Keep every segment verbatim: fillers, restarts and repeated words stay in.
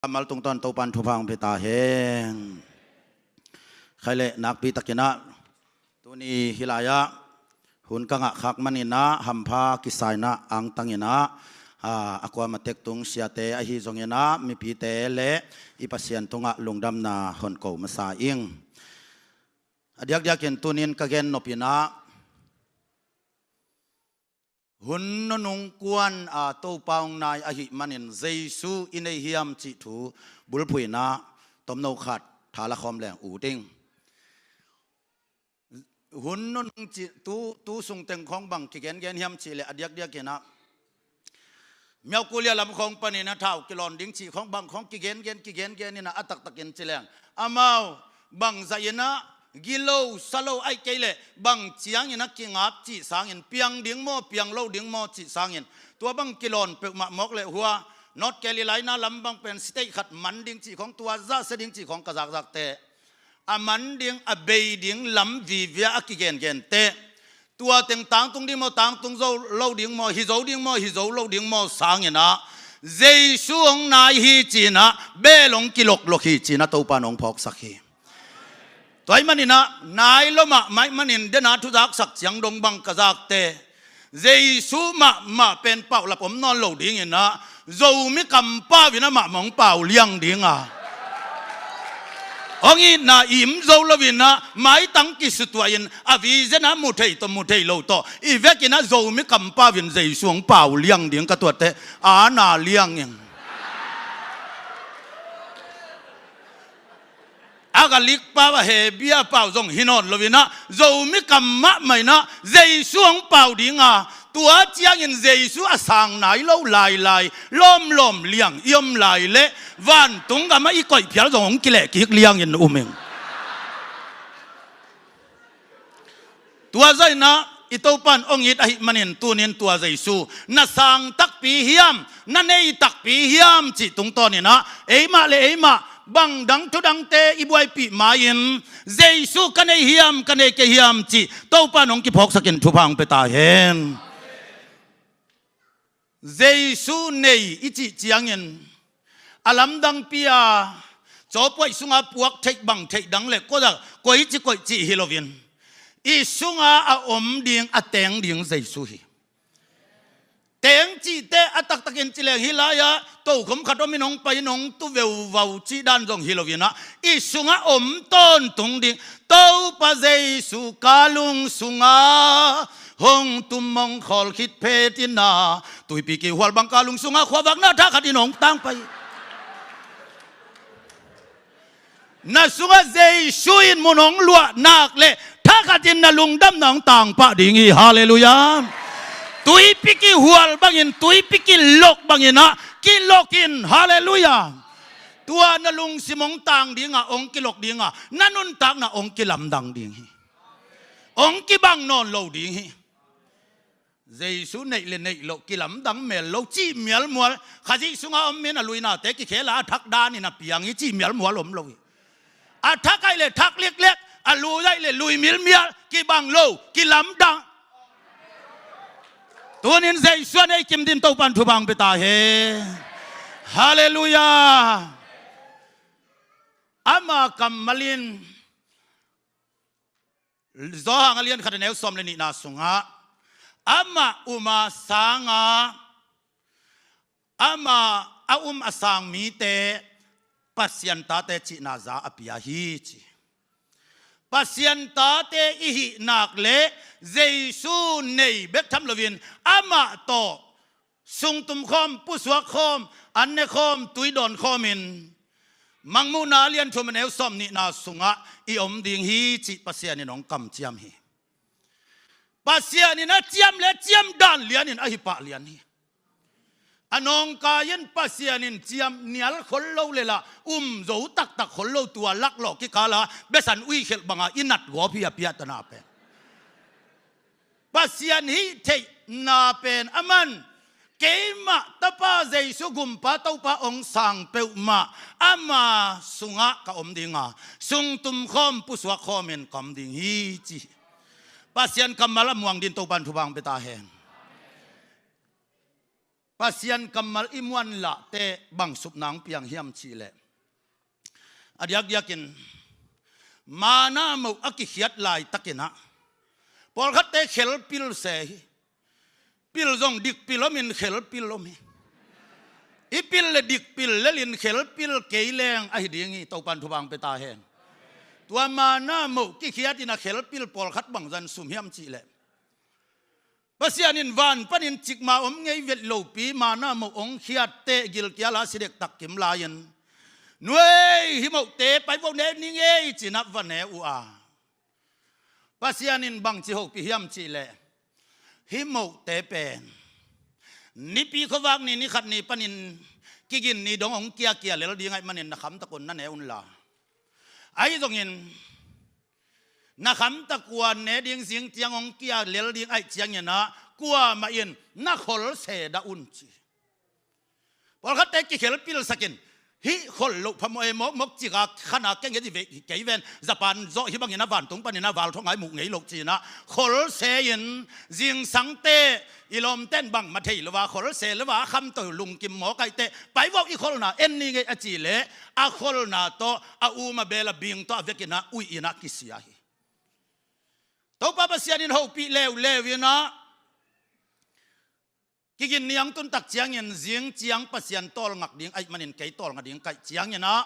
kammal tungtawn Topan thupha hong pia ta hen. Khai le nakpi takin ah tuni hih lai-ah hun ka ngah khak manin ah hampha kisa in ah angtang in ah, a, a kuama tek tung siate ahi zongin ah mipite le i Pasian tungah lungdamna hon ko masa ing. A diakdiakin tunin ka gen nop in ah hun nunung kuan a Topa hong nai ahih manin Jesu i nei hiam cih thu bulphuh in ah tomno khat tha la khawm leng ut ing. Hun nunung cih tu, tu sung teng khawng bang kigengen hiam cih leh a diakdiakin ah Myakulia lam khawng panin ah thau kilawn ding cih khawng bang khawng kigengen kigengen in ah a taktakin ci leng amau bangzah in ah gilo salo ahih kei leh bang ciangin ah kingap cih sangin, piang ding maw piang lo ding maw cih sangin tua bang kilawn peuhmah mawk leh hua North Carolina lam bang pen state khat man ding cih khawng, tua zahsia ding cih khawng ka zakzakte a man ding a bei ding lam vivia a kigengente, tua teng tangtung ding maw tangtung zo lo ding maw, hi zo ding maw hi zo lo ding maw sangin ah Jesu hong nai hi ci in ah bel hong kiloklok hi ci in ah Topa in hong phawksak hi. Tua ahih manin ah nai lo mahmah ahih manin den a thuzaksak ciang dong bang ka zakte Jesu mahmah pen paulap om nawn lo dingin ah Zomi kampau in ah mahmah hong pau liang ding a, hong itna im zo lo in ah maitang kisutuah in a vision ah mu thei tawh mu thei lo tawh i vekin ah Zomi kampau in Jesu hong pau liang ding ka tuatte a na liang ing. A Galik pau a Hebia pau zong hi nawn lo in ah Zomi kam mahmah in ah Jesu hong pau ding a, tua ciangin Jesu a sang nai lo lailai lawmlawm liang i om lai leh vantung gam ah i koih phial zong hong kileh kik liangin um ing. Tua zah in ah i Topan hong it ahih manin tunin tua Jesu na sang takpi hiam, na nei takpi hiam cih tungtawn in ah eimah le eimah bang dang thu dangte i buaipih ma-in Jesu ka nei hiam ka nei kei hiam cih Topan hong kiphawksakin thupha hong pia ta hen. Jesu nei i cih ciangin a lamdangpi a cawpuaih sunga puak theih bang theih dang le koi a koici koici hi loin i sunga a om ding a teng ding Jesu hi. Teng cihte a taktakin ci leng hih lai-ah tokhom khat om in hong pai in hong tu veuvau cih dan zong hi loin ah i sungah om tawntung ding Topa Jesu ka lung sungah hong tum hong khawl khit phet in ah tuipi kihual bang ka lung sungah khuavakna thakhat in hong tangpai. Na sungah Jesu in mun hong luah nak leh thakhat in na lungdamna hong tangpah ding hi. Halleluiah. Tuipi kihual bangin, tuipi kilok bangin ah kilok in. Halleluiah. Tua na lungsim hong tang ding a, hong kilok ding a, na nuntakna hong kilamdang ding hi. Hong kibang nawn lo ding hi. Jesu neih le neih loh, kilamdang mel lo, cih mialmual. Khazih sungah om in a luinate kikhela a thak danin a piang hi, cih mialmual om lo hi. A thak ahih leh thak liakliak, a lui ahih leh lui milmial, kibang lo, kilamdang. Tunin Jesu a nei kim din Topan thupha hong pia ta hen. Halleluiah. Ama kammal in Johan a lian khat a neu sawm le nihna sungah amah um a sang a, amah a um a sang mite Pasian tate cihna za a pia hi ci. Pasian tate i hih nak leh Jesu nei bek tham loin amah tawh sungtum khawm, pusuak khawm, an ne khawm, tui dawn khawmin Mangmuhna a lian thum a neu sawm nihna sungah i om ding hi cih Pasian in hong kamciam hi. Pasian in a ciam le ciam dan lianin a hi pah lian hi. A nawngkai in Pasian in ciam nial khol lo le lah um zo taktak khol lo, tua laklawh kikala besan uikhelh banga i nat gawp hi a piahtana pen. Pasian hih theihna pen aman keimah Tapa Jesu Gumpa Topa hong sang peuhmah ama sungah ka om ding a, sungtum khawm pusuak khawmin ka om ding hi ci. Pasian kammal a muang din Topan thupha hong pia ta hen. Pasian kammal i muan lahte bang supna hong piang hiam cihleh, a diakdiakin manna moh a kikhiat laitakin ah, pawlkhatte khelpil se hi. Pil zong dikpil om in khelpil om hi. I pil le dikpil lelin khelpil kei leng ahi ding hi. Topan thupha hong pia ta hen. Tua manna moh kikhiatin a khelpil pawlkhat bangzah in sum hiam cihleh, Pasian in van panin cikmah om ngei vet lopi manna moh hong khiatteh gilkial a si dektak kim lai-in, "Nuei, hih mohte pai vo, ne ning ei," ci-in ah va ne uh a, Pasian in bangci hopih hiam cihleh, "Hih mohte pen Nipi khuavak ni, ni khat ni panin kigin ni dong hong kiakia lel ding ahih manin na khamtak un na ne unla, ahi zongin na khamtak un ne ding, zing ciang hong kia lel ding ahih ciangin ah kuamah in na khol se dah un," ci. Pawlkhatte kikhelpilsakin, "Hih khol loh phamawh e, mawkmawk cika khana keng e," ci ve kei ven. Japan zawh hih bangin a vantung panin a valthawnga i muh ngei loh ci-in ah khol se-in, zingsangteh i lawmten bangmah thei lo a, khol se lo a, a khamto lungkim mawk ahih teh, "Pai vo, i kholna en ni ngei," a cih leh a kholna tawh, a um a beel a bing tawh a vekin ah uih in ah kisia hi. Topa Pasian in hopih leuleu in ah, kigin ni hong tun tak ciangin, zing ciang Pasian tawlngak ding ahih manin kei tawlnga ding ka hih ciangin ah,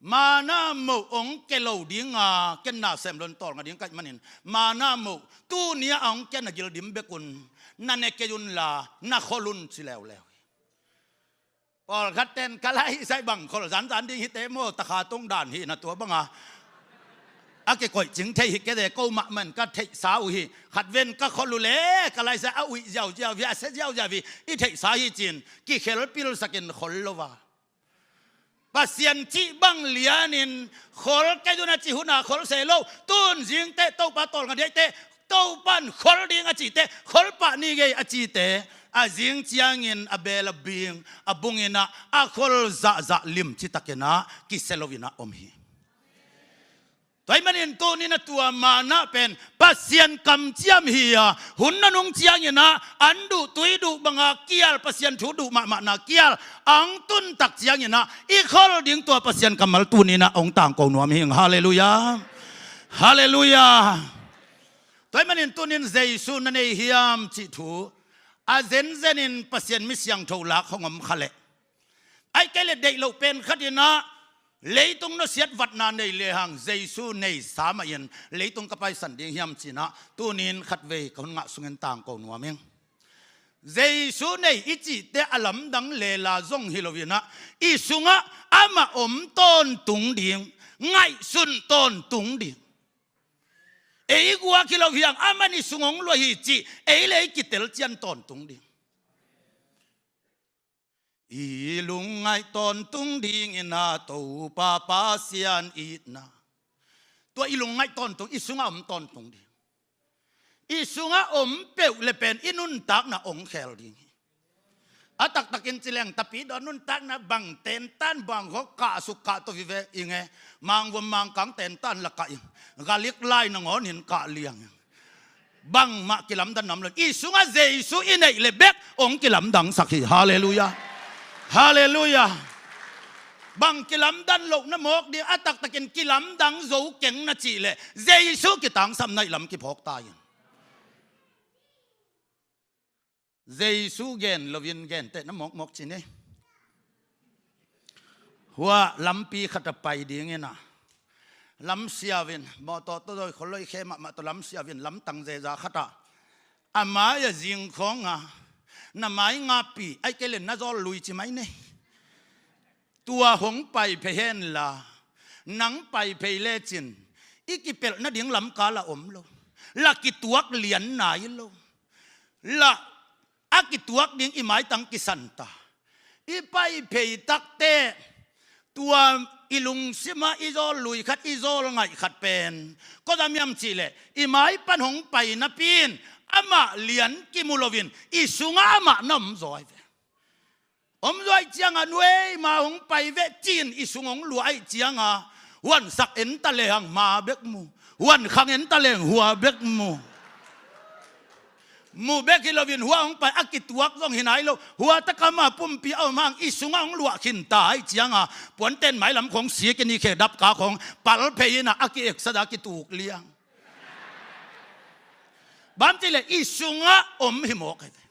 manna moh hong kia lo ding a, ken na sem lo in tawlnga ding ka hih manin, "Manna moh tuni a hong kia na gildim bek un, na ne kei unla na khol un," ci leuleu hi. Pawlkhat ten, "Ka laisai bang khol zanzan ding hi te maw, takha tung dan hi na, tua banga a kikoih cing thei hi kei de, ko mahmah in ka theihsa uh hi. Khat ven ka khol uh leh ka laisai a uih ziauziau hi, a sia ziauziau hi, i theihsa hi," ci-in kikhelpilsakin khol lo a, Pasian cih bang lianin khol kei un a ci hun a khol se lo. Tun zingteh Topa tawlnga ding ahih teh, Topa in khol ding a cihte, khol pah ni ngei a cihte, a zing ciangin a beel a bing, a bungin ah a khol zahzah lim citakin ah kisia lo-in ah om hi. Tua ahih manin tuni-in ah tua manna pen Pasian kamciam hi a, hun nanung ciangin ah an duh tui duh banga kial, Pasian thu duh mahmahna kial hong tun tak ciangin ah i khol ding tua Pasian kammal tuni-in ah hong tangko nuam hi ing. Halleluiah. Halleluiah. Tua ahih manin tuni-in Jesu na nei hiam cih thu a zenzenin Pasian mi siangtho lak hong om kha leh, ahih kei leh deih loh pen khatin ah leitung nusiat vatna nei lehang Jesu neisa mahin leitung ka paisan ding hiam ci-in ah tuni-in khatvei ka hun ngah sungin tangko nuam ing. Jesu nei i cihte a lamdang lela zong hi lo-in ah, i sungah amah om tawntung ding, ngaihsun tawntung ding. Ei guak hi lo hi hang, aman i sung hong luah hi cih ei le ei kitel cian tawntung ding. I lungngaih tawntung dingin ah Topa Pasian itna, tua i lungngaih tawntung, i sungah om tawntung ding. I sungah om peuh le pen i nuntakna hong khel ding hi. A taktakin ci leng, tapi dawn nuntakna bang tentan bang khawng kah suk kah to vive ing e. Mangvom mangkang tentan la kah ing. Galik lai nangawnin kah liang ing. Bangmah kilamdan nam lo. I sungah Jesu i neih le bek hong kilamdangsak hi. Halleluiah. Halleluiah. Bang kilamdan lohna mawk ding, a taktakin kilamdang zo keng na cih leh Jesu kitangsapna i lam kiphawk ta in. Jesu gen loin gentehna mawkmawk ci ni. Hua lampi khat a pai dingin ah, lamsiau in, mawtaw tawh zawi kholoi khe mahmah tawh lamsiau in, lamtang zeza khat ah, a mai-ah zingkhawng a, "Na mai ngapi, ahih kei leh na zawl lui," ci mai ni. Tua hong pai phei hen la, nang pai phei lecin i kipelh nading lamkal ah om lo. La kituak lian nai lo. La a kituak ding i maitang kisan ta. I pai phei takteh tua i lungsimah i zawl lui khat, i zawl ngaih khat pen kua zah hiam cih leh, i mai pan hong pai napi-in amah lian kimu loin i sungah amah na om zaw hi ve. Om zaw ahih ciangah, "Nuei, ma hong pai veh," ci-in i sung hong luah ahih ciangah, huansak en ta lehang ma bek mu, huankhang en ta lehang hua bek mu. Mu bek hi loin hua hong pai a kituak zong hi nai lo. Hua takah mah pumpi a om hang i sungah hong luah khinta ahih ciangah puanten mailam khong sik in i khe dap ka khong pal phei in a ki-eksa a kituk liang. Bang ci leh i sungah om hi mawk hi ve.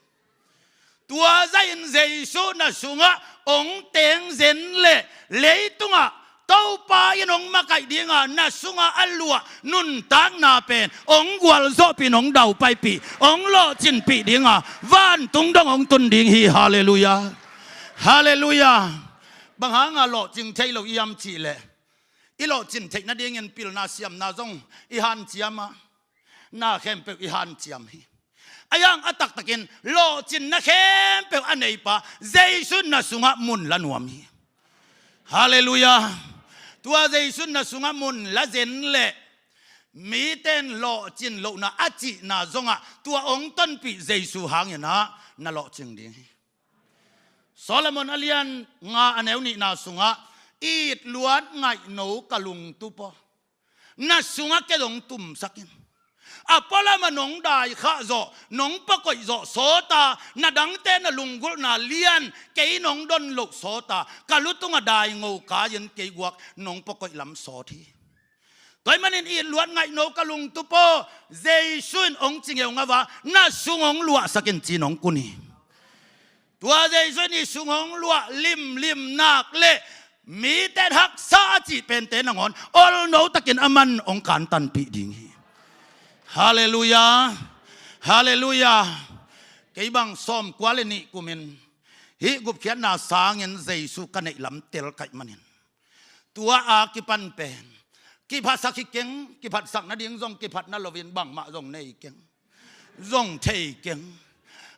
Tua zahin Jesu na sungah hong teng zen leh leitungah Topa in hong makaih dinga na sungah a luah nuntakna pen hong gualzawhpih in hong daupaipih hong lawhcinpih dinga vantung dong hong tun ding hi. Halleluiah. Halleluiah. Bang hanga lawhcing thei lo i hiam cih leh i lawhcin theih nadingin pilna siamna zong i hanciam a, na khempeuh i hanciam hi. A hiang a taktakin lawhcinna khempeuh a neipa Jesu in na sungah mun la nuam hi. Halleluiah. Tua Jesu in na sungah mun la zen leh mite in lawhcin lohna a cihna zongah tua hong tonpih Jesu hangin ah na lawhcing ding hi. Solomon a lian nga a neu nihna sungah, "It luat ngaihno ka lungtup aw, na sungah kei zong tumsak in. A pualamah nong dai khah zawh, nong pakoih zawh sawta, na dangte na lunggulhna lian kei nong don loh sawta, ka lutungah daingo kai-in kei guak nong pakoih lam sawt hi." Tua ahih manin it luat ngaihno ka lungtup aw, Jesu in hong ci ngeungau a, na sung hong luahsak in ci-in hong kun hi. Tua Jesu in i sung hong luah limlim nak leh mite in haksa a cih pente nangawn olno takin aman hong kantanpih ding hi. Halleluiah. Halleluiah. Kei bang sawmkua le nih kumin hih gupkhiatna sangin Jesu ka neih lam tel ka hih manin tua a kipan pen kiphatsak hi keng, kiphatsak nading zong kiphat na loin bangmah zong nei keng, zong thei keng.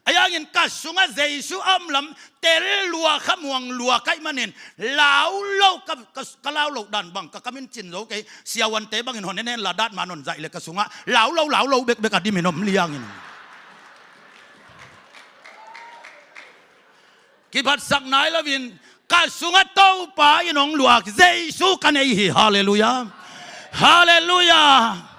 A hiangin ka sungah Jesu a om lam tel lua, khamuang lua ka hih manin lau lo, ka, ka, ka lau loh dan bang ka kamin cin zo kei, siavuante bangin hon en en la dat man hon zaih leh ka sungah lau lo, lau lo bekbek a dimin om liangin. Kiphatsak nai loin ka sungah Topa in hong luah Jesu ka nei hi. Halleluiah. Halleluiah.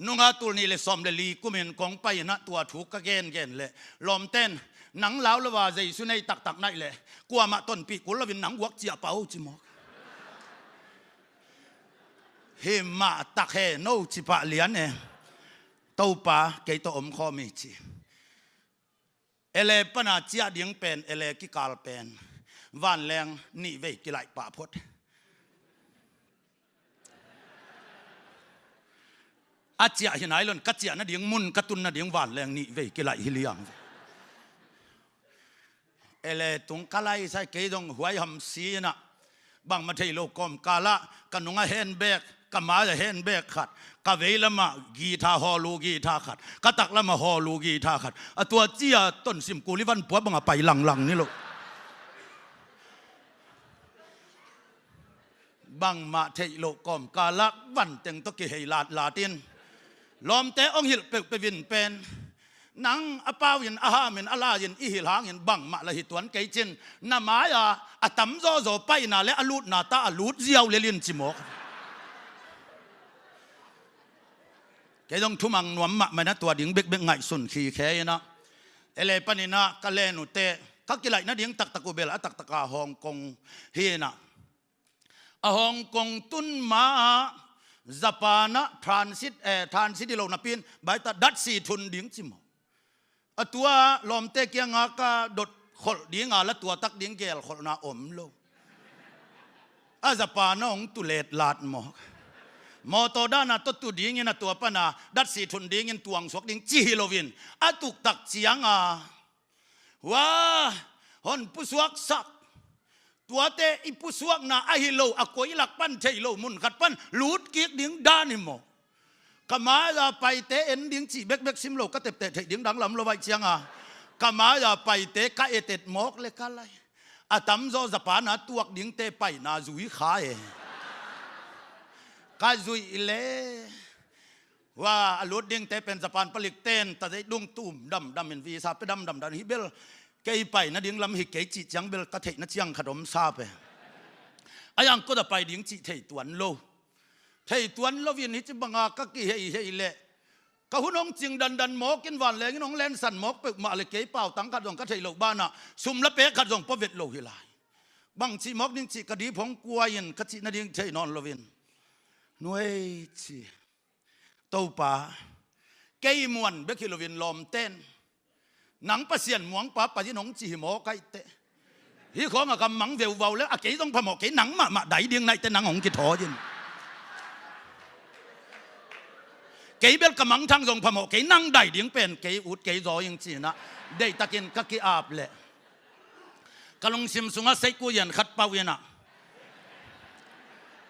Nunga tul nih le sawm le li kumin kong pai in ah tua thu ka gengen leh lawmten, "Nang lau lo a Jesu nei taktak na hih leh kuamah tonpih kul loin nang guak ciah pah o," ci mawk. "Hi mah tak hen o," ci pah lian e. "Topa, kei tawh om khawm hi," ci. L A pana ciah ding pen, L A kikal pen vanleng nih vei kilaih pah phot. A ciah hi nai loin ka ciah nading mun ka tun nading vanleng nih vei kilaih hi liang. L A tung ka laisai, kei zong huaiham si in ah bangmah thei lo kawmkal ah ka nungah handbag, ka mai-ah handbag khat, ka veilamah guitar, hawlu guitar khat, ka taklamah hawlu guitar khat, a tua ci-a Tonsim kuli van pua bangah pai langlang ni lo. Bangmah theih loh kawmkal ah vanteng tawh kihei latlat in lawmte hong hilh peuhpeuh in pen, "Nang a pau in, a ham in, a lai in i hilh hangin bangmah la hi tuan kei," ci-in na mai-a a tam zawzaw paina le a lutna ta a lut ziau lel in ci mawk. Kei zong thumang nuam mahmah in ah tua ding bekbek ngaihsun khikhe in ah, L A panin ah ka len uh teh ka kilaih nading taktak uh bel a taktak a Hong Kong hi in ah, a Hong Kong tun ma-ah Japan ah transit, eh, transit hi lo napi-in baita datsi thun ding ci mawk. A tua lawmte kiangah ka dot kholh dinga la tuatak ding gelkholhna om lo. A Japan ah hong tu letlat mawk. Mawtaw dana tawh tu dingin a tua pana datsi thun dingin tuangsuak ding ci hi loin a tuktak cianga, "Hua, hon pusuaksak. Tuate i pusuakna ahi lo, a koi lak pan theih lo, mun khat pan lut kik ding dan hi maw? Ka mai-a paite en ding cih bekbek sim lo, ka tepteh theih ding dang lam lo ahih cianga ka mai-a paite ka etet mawk le ka lai. A tamzaw Japan a tuak dingte paina zui kha e. Ka zuih le, hua a lut dingte pen Japan palikten ta zei dung tum damdam in visa pe damdam dan hi bel, kei pai nading lam hi kei cih ciang bel ka theihna ciang khat om sa pe. A yang kua dah pai ding cih thei tuan lo. Thei tuan loin hih ci banga ka kiheihei leh Ka hun hong cing dandan mawk in, vanleng in hong lensan mawk peuhmah le kei pautang khat zong ka theih loh banah sum la pek khat zong pua vet lo hi lai. Bang cih mawk ding cih ka dip hong kuai in ka cih nading thei nawn loin, nuai ci, Topa, kei muan bek hi loin lawmten, nang Pasian muangpa pai in hong ci hi maw kaihte. Hih khawng a ka mang veuvau le a kei zong phamawh kei, nang mahmah dai ding naihte nang hong kithawi in. Kei bel ka mangthang zong phamawh kei, nang dai ding pen kei ut kei zaw ing ci-in ah deihtakin ka ki-ap leh ka lungsim sungah seikui an khat pau in ah,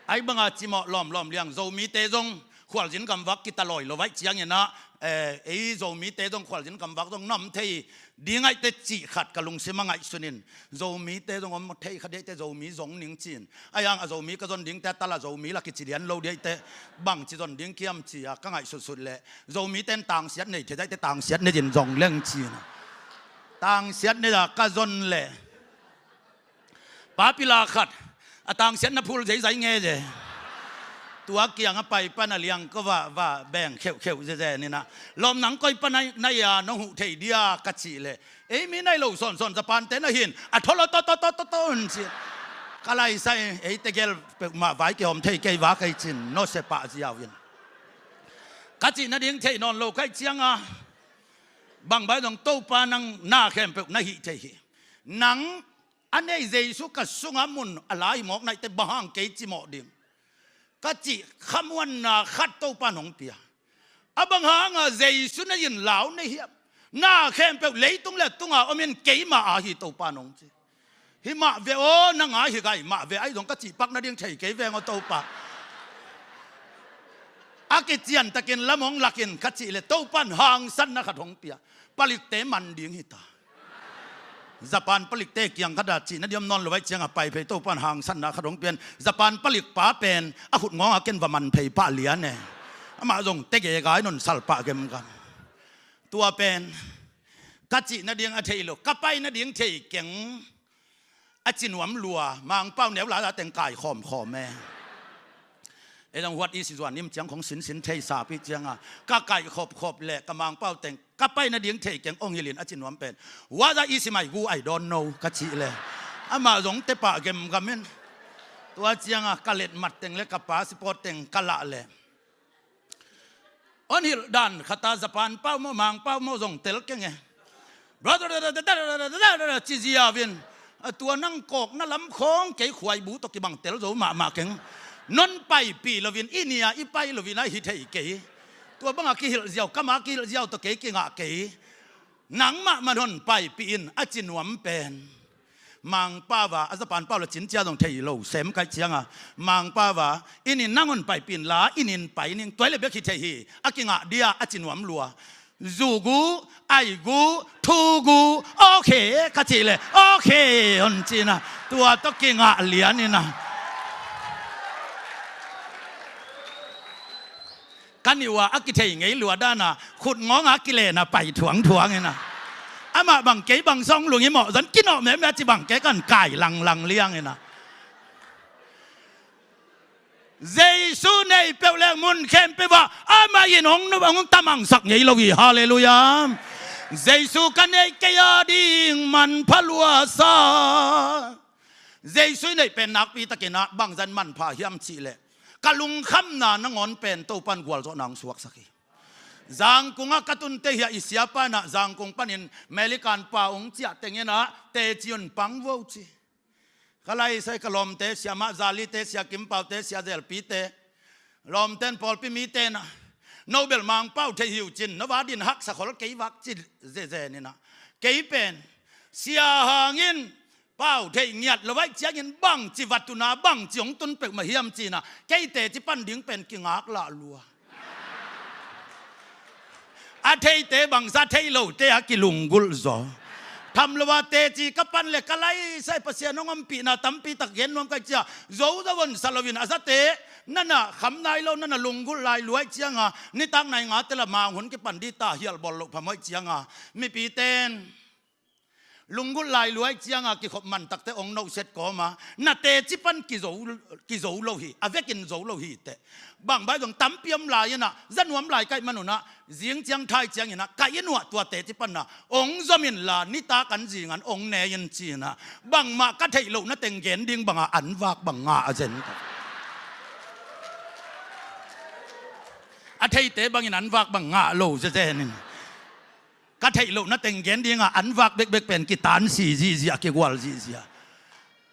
ahi banga cimawh lawmlawm liang, Zomite zong khualzin gamvak kita lawi lo vaih ciangin ah, eh, ei Zomite zong khualzin gamvak zong na om thei ding aihte cih khat ka lungsim a ngaihsun in, Zomite zong om thei kha dih aihte Zomi zong ning ci-in, ahi hang a Zomi ka zon dingte a tal a Zomi la kici lian lo dih aihte bangci zon ding kiam ci-a ka ngaihsutsut leh Zomite in tangsiat nei thei dih aihte tangsiat nei in zong leng ci-in ah tangsiat nei a ka zon leh papila khat a tangsiatna phul zeizai nge ze. Tua kiang a pai pan a liang ko vah vah beng kheuhkheuh zeze ni-in ah, lawm nang koi pan a nai a nong huh thei dia ka cih leh, ei mi nai lo sawnsawn Japan te na hin a tholo to to to to to hun ci. Ka laisai ei tegel peuhmah vai kihawm thei kei va kei cin no se pah ziau in ka cih nading thei nawn lo kaih cianga, bang bai zong Topa nang na khempeuh na hih thei hi. Nang a nei Jesu ka sunga mun a lai mawk naihte bang hang kei cimawh ding ka cih khamuanna khat Topa in hong pia. A bang hanga Jesu na in lau nei hiam? Na khempeuh leitung le tunga om in keima a hi Topa in hong ci. Hi mah ve aw, na ngai hi gai mah ve ahi zong ka cih pak nading thei kei veng aw Topa. A kiciantakin lam hong lakin ka cih leh Topa in hangsanna khat hong pia. Palikte man ding hi ta. Japan palikte kiang khat a cih na diam nawn lo aih cianga pai phei Topa in hangsanna khat hong pian. Japan palik pa pen a khut ngawnga ken va man phei pah lian e. Amah zong tege gai non sal pah gemgam. Tua pen ka cih nading a thei lo, ka pai nading thei keng. A ci nuam lua, Mangpau neu la teng kai khawmkhawm e. Ei zong huat i si zuan nim ciang khong sinsin thei sapi cianga ka kai khopkhop leh ka Mangpau teng ka pai nading thei keng ong hilin a ci nuam pen. What is my gu, I don't know ka cih leh amah zong te pah gemgam in. Tua cianga ka letmat teng le ka passport teng ka lah leh on hilh dan khata Japan pau maw Mangpau maw zong tel keng e. Ci ziau in, a tua nang kawkna lam khawng kei khuaibu tawh kibang tel zo mahmah keng. Non paipih loin i nia i pai loin a hi thei kei. Tua banga kihilh ziau, kama kihilh ziau tawh kei kingah kei. Nangmah man hon paipih in a ci nuam pen. Mangpau a, a Japan pau le cin cia zong thei lo sem kaih cianga Mangpau a, i nin nang hon paipih in la i nin pai ning tuai le bek hi thei hi. A kingah dia a ci nuam lua. Zu gu, ai gu, thu gu, okay ka cih leh okay hon cina. Tua tawh kingah lian ina. Ka nih ua a kithei ngei lua dana khut ngawnga kilena pai thuangthuang ina. Amah bang kei bang song lung i mawh zan kinawh mehmeh a ci bang kei kan kai langlang liang ina. Jesu nei peuh leng mun khempeuh ah amah in hong nup hong tamangsak ngei lo hi. Halleluiah. Jesu ka nei kei a ding manpha luasa. Jesu i neih pen nakpi takin ah bangzan manpha hiam cih leh ka lungkhamna nangawn pen Topan gualzawhna hong suaksak hi. Zangkungah ka tunte hiah i siapa inah Zangkung panin Melikan pa hong ciah tenginah teci un pang vo ci. Ka laisai ka lawmte, Sia Mah Zalite, Sia Kim Paute, Sia Zelpite, lawmten pawlpi mite inah no bel Mangpau thei hi uh cin no va din haksa khol kei vak ci zezen inah kei pen sia hangin pau theih ngiat lo vaih ciangin bangci va tuna bangci hong tun peuhmah hiam cinah keite ci pan ding pen kingak lah lua. A theite bangsa thei lote a kilunggulh zaw. Tham lo a teci ka pan le ka laisai Pasian hong ompihna tampi tak gen nuam kai cia zo zo vonsa loin a zate nana kham nai lo nana lunggulh lai luaih cianga nitak nai ngate la mang hun kipan dita hialbawl loh phamawih cianga mipiten Lunggulh lai luai cianga kikhop mantakte ong nohset kawma na teci pan kizo, kizo lo hi, a vekin zo lo hi teh. Bang bai zong tampi om lai inah, za nuam lai kaih manunah, zing ciang thai cianginah, kaih in uah tua teci panna ong zom inla, nitak an zingan ong ne in cinah, bangmah ka theih loh na teng gen ding banga an vak bang ngah a zen. A theite bangin an vak bang ngah lo zezen in. Ka theih loh na teng gen dinga an vak bekbek pen kitansi zihziah, kigual zihziah.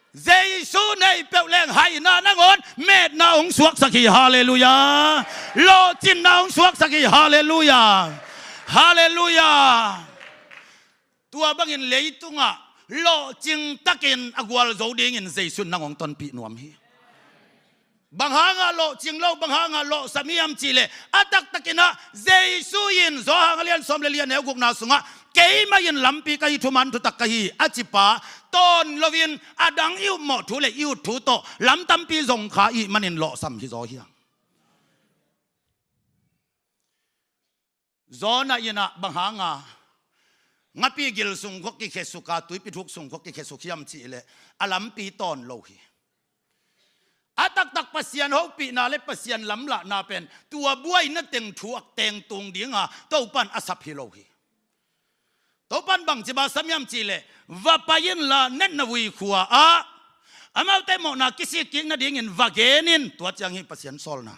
Jesu neih peuh leng haina nangawn metna hong suaksak hi, halleluiah. Lawhcinna hong suaksak hi, halleluiah. Halleluiah. Tua bangin leitungah lawhcing takin a gualzo dingin Jesu in nang hong tonpih nuam hi. Bang hangah lawhcing lo, bang hangah lawhsam hiam cihleh, a taktakinah Jesu in Johan a lian sawm le li a neu gukna sungah, keimah in lampi ka hi, thuman thutak ka hi, a cipa tawn loin a dang i upmawh thu le i ut thu tawh lam tampi zong kha i hih manin lawhsam hi zaw hiam? Jonah inah bang hanga ngapi gil sung khua kikhesuk a, tuipi thuk sung khua kikhesuk hiam cihleh, a lampi tawn lo hi. A taktak Pasian hopihna le Pasian lamlahna pen tua buaina teng thuak tengtung dinga Topan a sap hi lo hi. Topan bangci ba sam hiam cihleh, va pai inla netna vui khua ah amaute mawhna kisik kik nadingin va gen in, tua ciang hi Pasian sawlna.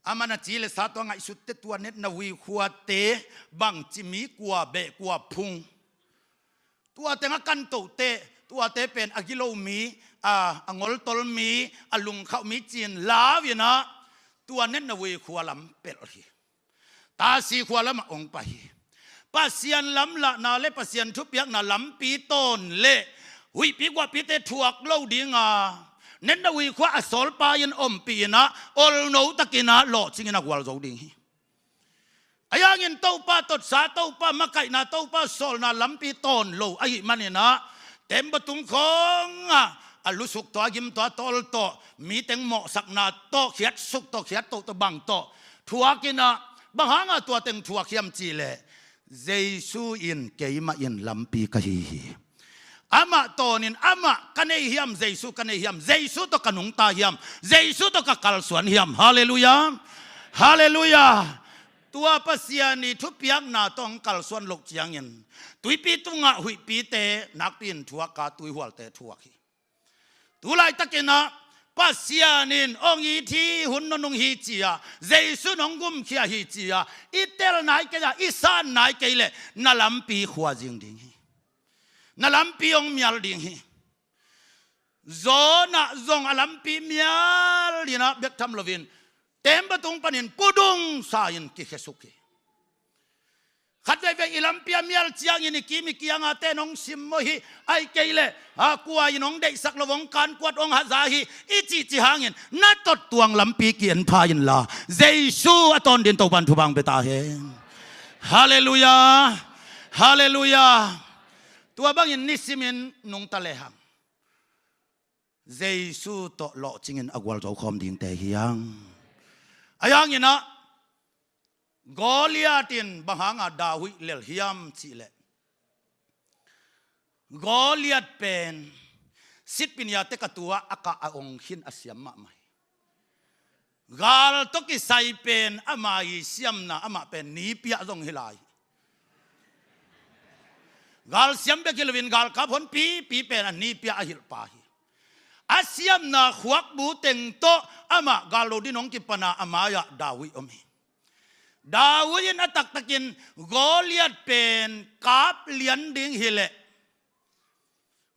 Amah na ci le sa tua ngaihsutte, tua netna vui khuate bangci mi kua beh kua phung, tua teng a kantohte, tuate pen a gilo mi, a, a ngoltol mi, a lungkhauh mi cin lau inah tua netna vui khua lam pelh hi. Tasi khua lamah ong pai hi. Pasian lamlahna le Pasian thupiakna lampi tawn le huihpi guahpite thuak lo dinga netna vui khua a sawlpa in ompih inah olno takinah lawhcingin a gualzo ding hi. A yangin Topa totsa, Topa makaihna, Topa sawlna lampi tawn lo ahih maninah tembaw tung khawngah a lusuk tawh, a gim tawh, a tawl tawh, mi teng mawhsakna tawh, khiatsuk tawh, khiattoh tawh, bang tawh thuakinah, bang hangah tua teng thuak hiam cihleh, Jesu in keimah in lampi ka hi hi. Amah tawnin amah ka nei hiam, Jesu ka nei hiam, Jesu tawh ka nungta hiam, Jesu tawh ka kalsuan hiam? Halleluiah. Halleluiah. Tua Pasian i thupiakna tawh hong kalsuan loh ciangin tuipi tungah huihpite nakpi in thuak a, tuihualte thuak hi. Tu laitakinah Pasian in hong it hi, hun nunung hi ci-a, Jesu in hong gumkhia hi ci-a i tel nai kei a, i san nai kei leh na lampi khua zing ding hi. Na lampi hong mial ding hi. Jonah zong a lampi mial inah bek tham loin tembaw tung panin pudungsa in kikhesuk hi. Khat veivei i lampi a mial ciangin i kim i kiangate in hong simmawh hi, ahih kei leh a kua in hong deihsak lo, hong kankuat, hong haza hi i cihcih hangin na tottuang lampi ki-en pha inla, Jesu a tawn dingin Topan thupha hong pia ta hen. Halleluiah. Halleluiah. Tua bangin nisimin nungta lehang Jesu tawh lawhcingin a gualzo khawm dingte hi hang. A yanginah Goliath in bang hanga David lel hiam cihleh, Goliath pen sitpiniate ka tua a kah a ong khin a siam mahmah hi. Gal tawh kisai pen ama i siamna, amah pen nipi ah zong hi lai hi. Gal siam bek hi loin galkap honpipi pen a nipi ah a hilhpa hi. A siamna khuakbu teng tawh amah gal lo din hong kipana a mai-ah David om hi. David in a taktakin Goliath pen kap lian ding hileh,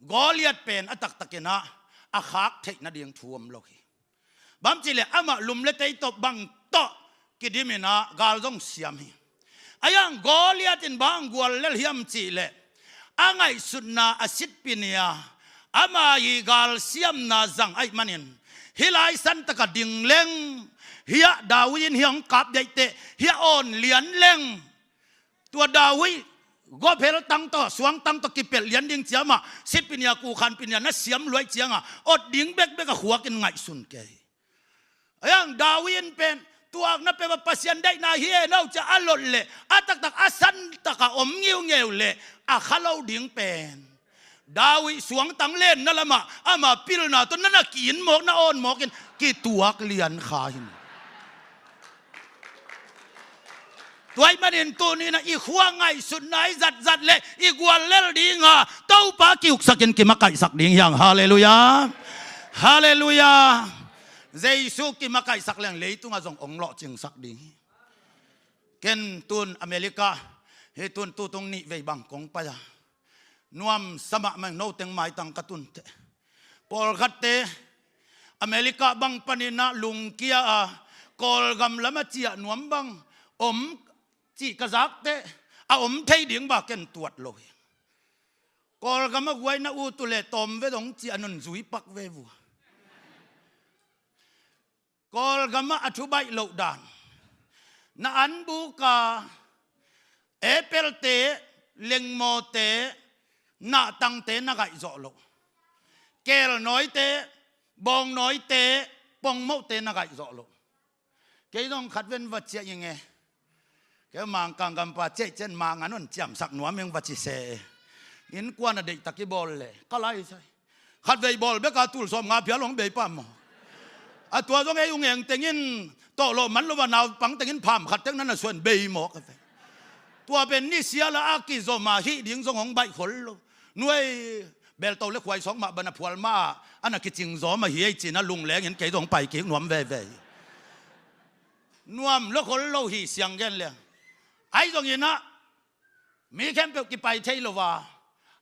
Goliath pen a taktakinah a khak theih nading thu om lo hi. Bang cihleh amah lum le tei tawh bang tawh kidiminah gal zong siam hi. A yang Goliath in bang gual lel hiam cihleh, a ngaihsutna a sitpinia ama i gal siamna zang ahih manin, hih lai santaka ding leng, hiah David in hiah hong kap deihteh hiah awn lian leng, tua David gawphel tang tawh, suang tang tawh kipelh lian ding ciamah sitpinia, kukhanpinia na siam luaih cianga ot ding bekbek a khuakin ngaihsun kei. A yang David in pen tuakna peuh a Pasian deihna hi e no ci-a a lot leh a taktak a santaka om ngiungeu leh a kha lo ding pen David suangtang lenna lamah ama pilna tawh na na ki-in mawk, na awn mawkin kituak lian kha hi. Tua ahih manin tuni-in ah i khua ngaihsutna i zatzat leh i guallel dinga Topa kiuksakin kimakaihsak ding hi hang. Halleluiah. Halleluiah. Jesu kimakaihsak leng leitungah zong hong lawhcingsak ding hi. Ken tun America hi tun tutung nih vei bang kong pai a, nuamsa mahmah ing, noteng maitang ka tun teh. Pawlkhatte America bang panin ah lungkia a, Kawlgam lamah ciah nuam bang om cih ka zak teh a om thei ding bang ken tuat lo hi. Kawlgam a guai na ut uh leh tawm ve dong ci-a nunzui pak ve vua. Kawlgam ah a thu baih loh dan, na anbuk a apple-te, lengmawte, nahtangte na gaih zawh loh, kelnawite, bawngnawite, pongmohte na gaih zawh loh. Kei zong khat ven va ciah ing e. Kei Mangkang gampa ciah cian mangan un ciamsak nuam ing va ci se e. Innkuan a deihtak i bawl leh ka lai sai. Khatvei bawl bek a tul sawmnga phial hong bei pah maw? A tua zong ei ung eng tengin tawh lawh man lo a, naupang tengin pham khat tek na na suan bei maw ka ve. Tua pen nisial a kizom a hih ding zong hong baih khol lo. Nuai belto le khuai sawk mah bana phual mah a na kicing zawm ahi ei ci-in a lunglengin kei zong pai kik nuam veve hi. Nuam lo khol lo hi siang gen leng. Ahi zongin ah mi khempeuh kipai thei lo a,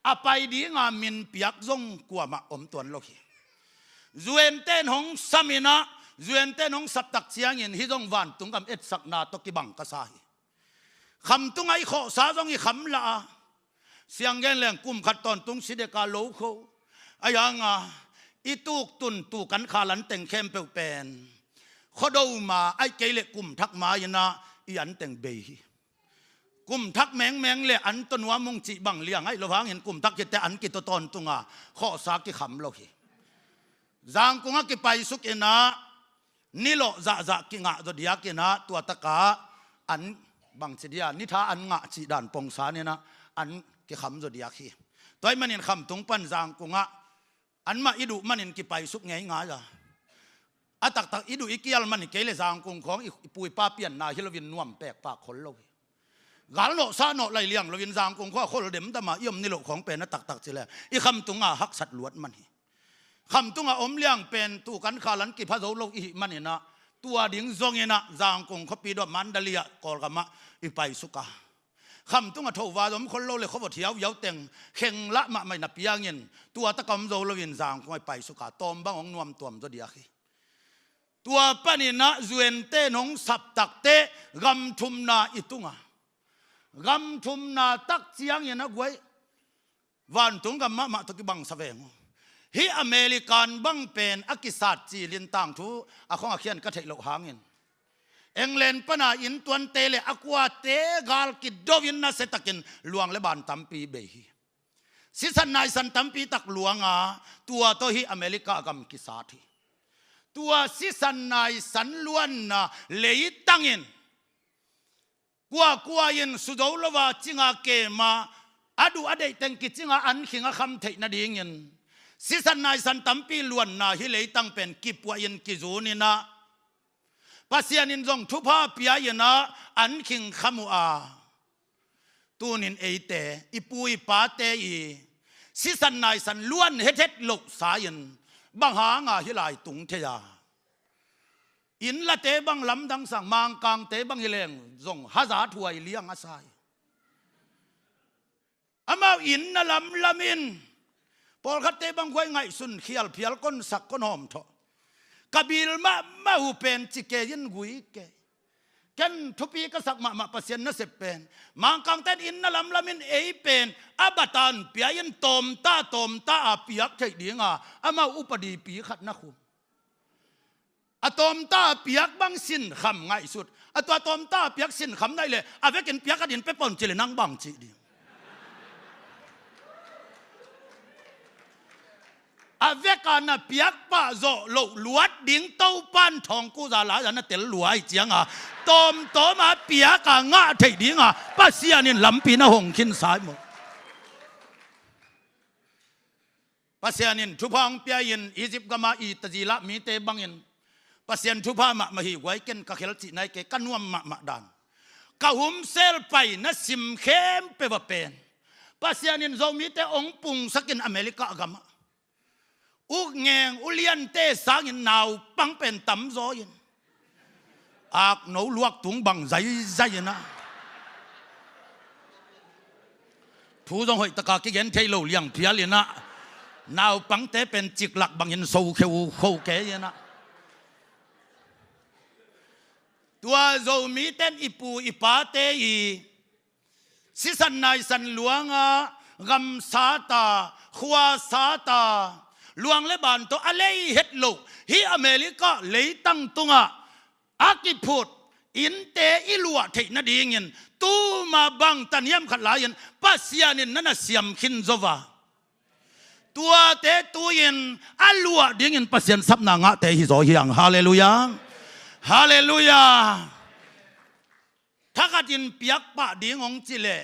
a pai dinga min piak zong kuamah om tuan lo hi. Zuente in hong sam in ah, zuente in hong sap tak ciangin hih zong vantung gam etsakna tawh kibang ka sa hi. Khamtung ah i khawhsa zong i kham lah a, siang gen leng kum khat tawntung si dek a lo kho. Ahi hang a i tuktun tuk an khal anteng khempeuh pen khuado ma, ahih kei leh kum thak ma-in ah i anteng bei hi. Kum thak mengmeng leh an tawh nuam ung cih bang liang ahi lo hangin kum thak khit teh an kitawh tawntung a, khawhsa kikham lo hi. Zangkung ah kipaisuk in ah nilawh zahzah kingah zaw diak in ah, tua tak ah an bangci dia, nitha an ngah cih dan pongsan in ah an kikham zaw diak hi. Tua ahih manin khamtung pan Zangkung ah anmah i duh manin kipaisuk ngeingai a, a taktak i duh i kial man hi kei leh Zangkung khawng i, i pu i pa pianna hi loin nuam pek pak khol lo hi. Gal nawh sa nawh lai liang loin Zangkung khua khol demdam a i om niloh khawng pen a taktak ci leh i khamtung a haksat luat man hi. Khamtung a om liang pen tuk an khal an kipha zo lo i hih manin ah, tua ding zongin ah Zangkung khuapi dawh Mandalay ah Kawlgam ah i paisuk a, khamtung a thouvai om khol lo leh khuavot hiauhiau teng kheng lah mahmah in a piangin tua tak a om zo loin Zangkung ah i paisuk a, tawm bang hong nuam tuam zaw diak hi. Tua panin ah zuente in hong sap tak teh gam thumna i tung a, gam thumna tak ciangin a guai vantung gam mahmah tawh kibang sa veng uh. Hih American bang pen a kisat cilin tangthu a khong a khian ka theih loh hangin England pana inntuante leh a kuate gal kido in nasia takin luang le ban tampi bei hi. Sisan naisan tampi tak luang a, tua tawh hih America gam kisat hi. Tua sisan naisan luanna leitang in kuakua in su zo lo a, cinga kem a, a duh a deih teng kicing a, an khing a kham theih nadingin sisan naisan tampi luanna hih leitang pen kipuah in kizun in ah, Pasian in zong thupha pia in ah an khing kham uh a, tunin eite, i pu i pate i sisan naisan luan hethet lohsa in bang hanga hih lai tung thei a? Inn late bang lamdang sang, Mangkangte bang hi leng zong hazat huai liang a sa hi. Amau inn na lamlam in, pawlkhatte bang guai ngaihsun khial phial kon sak kon hawm thawh. Ka bil mahmah uh pen ci kei in gui kei. Ken thupi ka sak mahmah Pasian nasep pen, Mangkangte in inn na lamlam in ei pen a batan pia in tawmta tawmta a piak theih dinga amau upadipi khat na khum. A tawmta a piak bang sinkham ngaihsut. A tua tawmta a piak sinkham naih leh a vekin piak khat in pe pon ci leh nang bang cih ding? veka na piak pah zawh loh luat ding Topan thawngkuza lai-a na tel lua ahih cianga, tawmtawma piaka ngah theih dinga Pasian in lampi na hong khinsa hi maw. Pasian in thupha hong pia-in Egypt gama i tazilah mite bangin Pasian thupha mahmah hi guai ken ka khel cihna hi kei, ka nuam mahmah dan. Ka humsel pai na sim khempeuh a pen Pasian in Zomite hong pungsakin America gamah u ngeng u liante sangin naupang pen tamzaw in, akno luak tung bang zaizai inah, thu zong hoihtaka kigen thei lo liang phial inah, naupangte pen ciklak bangin so kheu kho kei inah. Tua Zomite in i pu i pate i sisan naisan luanga gamsata, khuasata, luang le ban tawh a lei het loh hih America leitang tungah a kiphut innte i luah theih nadingin tuma bang taniam khat lai-in Pasian in na na siam khin zo va. Tuate tu-in a luah dingin Pasian sapna ngahte hi zaw hi hang. Halleluiah. Halleluiah. Thakhatin piak pah ding hong cih leh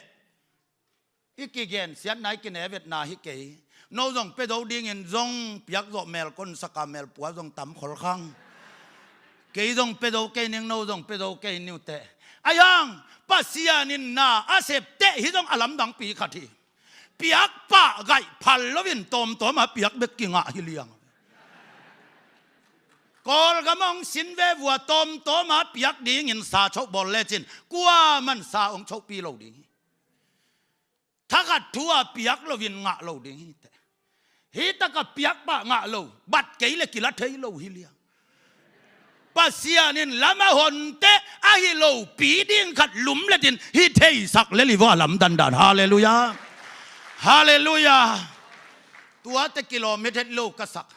i kigensiatna, i kinevetna hi kei. No zong pia zo dingin zong piak zawh mel konsaka mel pua zong tam khol khang. Kei zong pia zo kei ning, no zong pia zo kei ni uh teh. Ahi hang Pasian in na a sep teh hih zong a lamdangpi khat hi. Piak pah gaih phal loin tawmtawma piak bek kingah hi liang. Kawlgam hong sin ve vua tawmtawma piak dingin sa choh bawl lecin kuaman sa hong chohpi lo ding hi. Thakhat thu-a piak loin ngah lo ding hi teh. Hih taka piak pah ngah lo, bat kei le kila thei lo hi liang. Pasian in lam a hon teh ahi lopi ding khat lumletin hi theisak lel hi vua, a lamdandan. Halleluiah. Halleluiah. Tuate kilawm het het lo ka sak.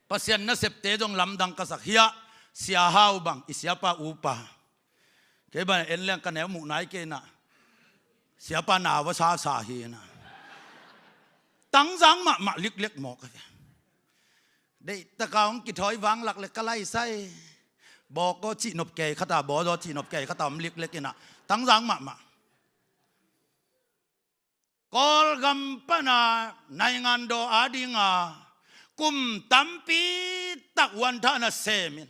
Pasian nasepte zong lamdang ka sak hi a, Sia Hau bang, i siapa upa. Kei bang en leng ka neu muh nai kei inah. Siapa nau a sasa hi inah. Tangzang mahmah liklek mawk a ve. Deihtaka hong kithawi vanglak le ka laisai. Bawk aw cihnop kei khata, baw zaw cihnop kei khata om liklek inah. Tangzang mahmah. Kawlgam pana naingandaw adinga kum tampi tak uanthah na semin,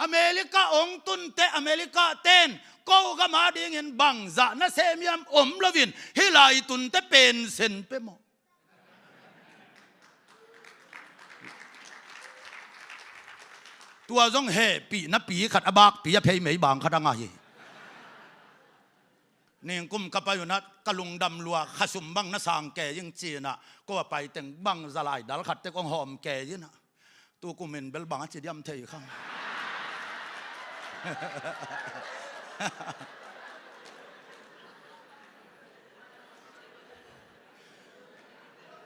America hong tunte America ten ko gam adingin bangzah na sem hiam om loin hih lai tunte pensen pe maw? Tua zong hehpihna pi khat a bakpi a phei mei bang khat a ngah hi. Ningkum ka pai unah ka lungdam lua, khasum bang na sang kei ing ci-inah ko a pai teng bangza lai dal khat tek hong hawm kei inah. Tukum in bel bang a ci diam thei khang.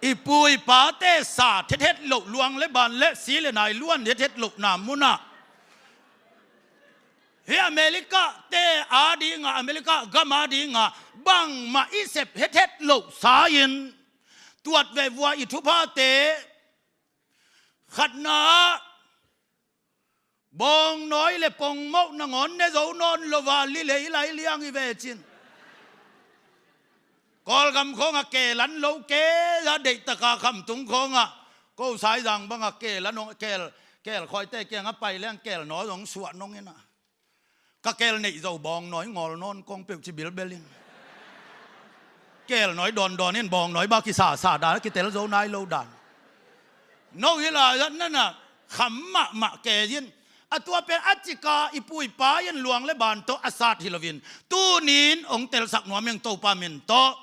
I pu i pate sa thethet loh, luang le ban le si le nai luan thethet lohna munah hih America te adinga, America gam adinga bangmah i sep hethet loh sa-in tuat ve vua i thuphate. Khatna ah bawngnawi le pongmoh nangawn ne zo nawn lo a, li le i lai liang i ve cin. Kawlgam khawnga kelan lo kei a, deihtaka khamtung khawnga ko Saizang banga kelan hong kel, kel khawite kianga pai leng kel nawi hong suah nong inah. Ka kel neih zo bawngnawi ngawl nawn kong peuh ci bilbel in. Kel nawi dawndawn in bawngnawi ba kisasa dan a kitel zo nai lo dan. No hi lai-ah nana kham mahmah kei in. A tua pen a cika i pu i pa in luang le ban tawh a sat hi loin tunin hong telsak nuam ing Topa min tawh.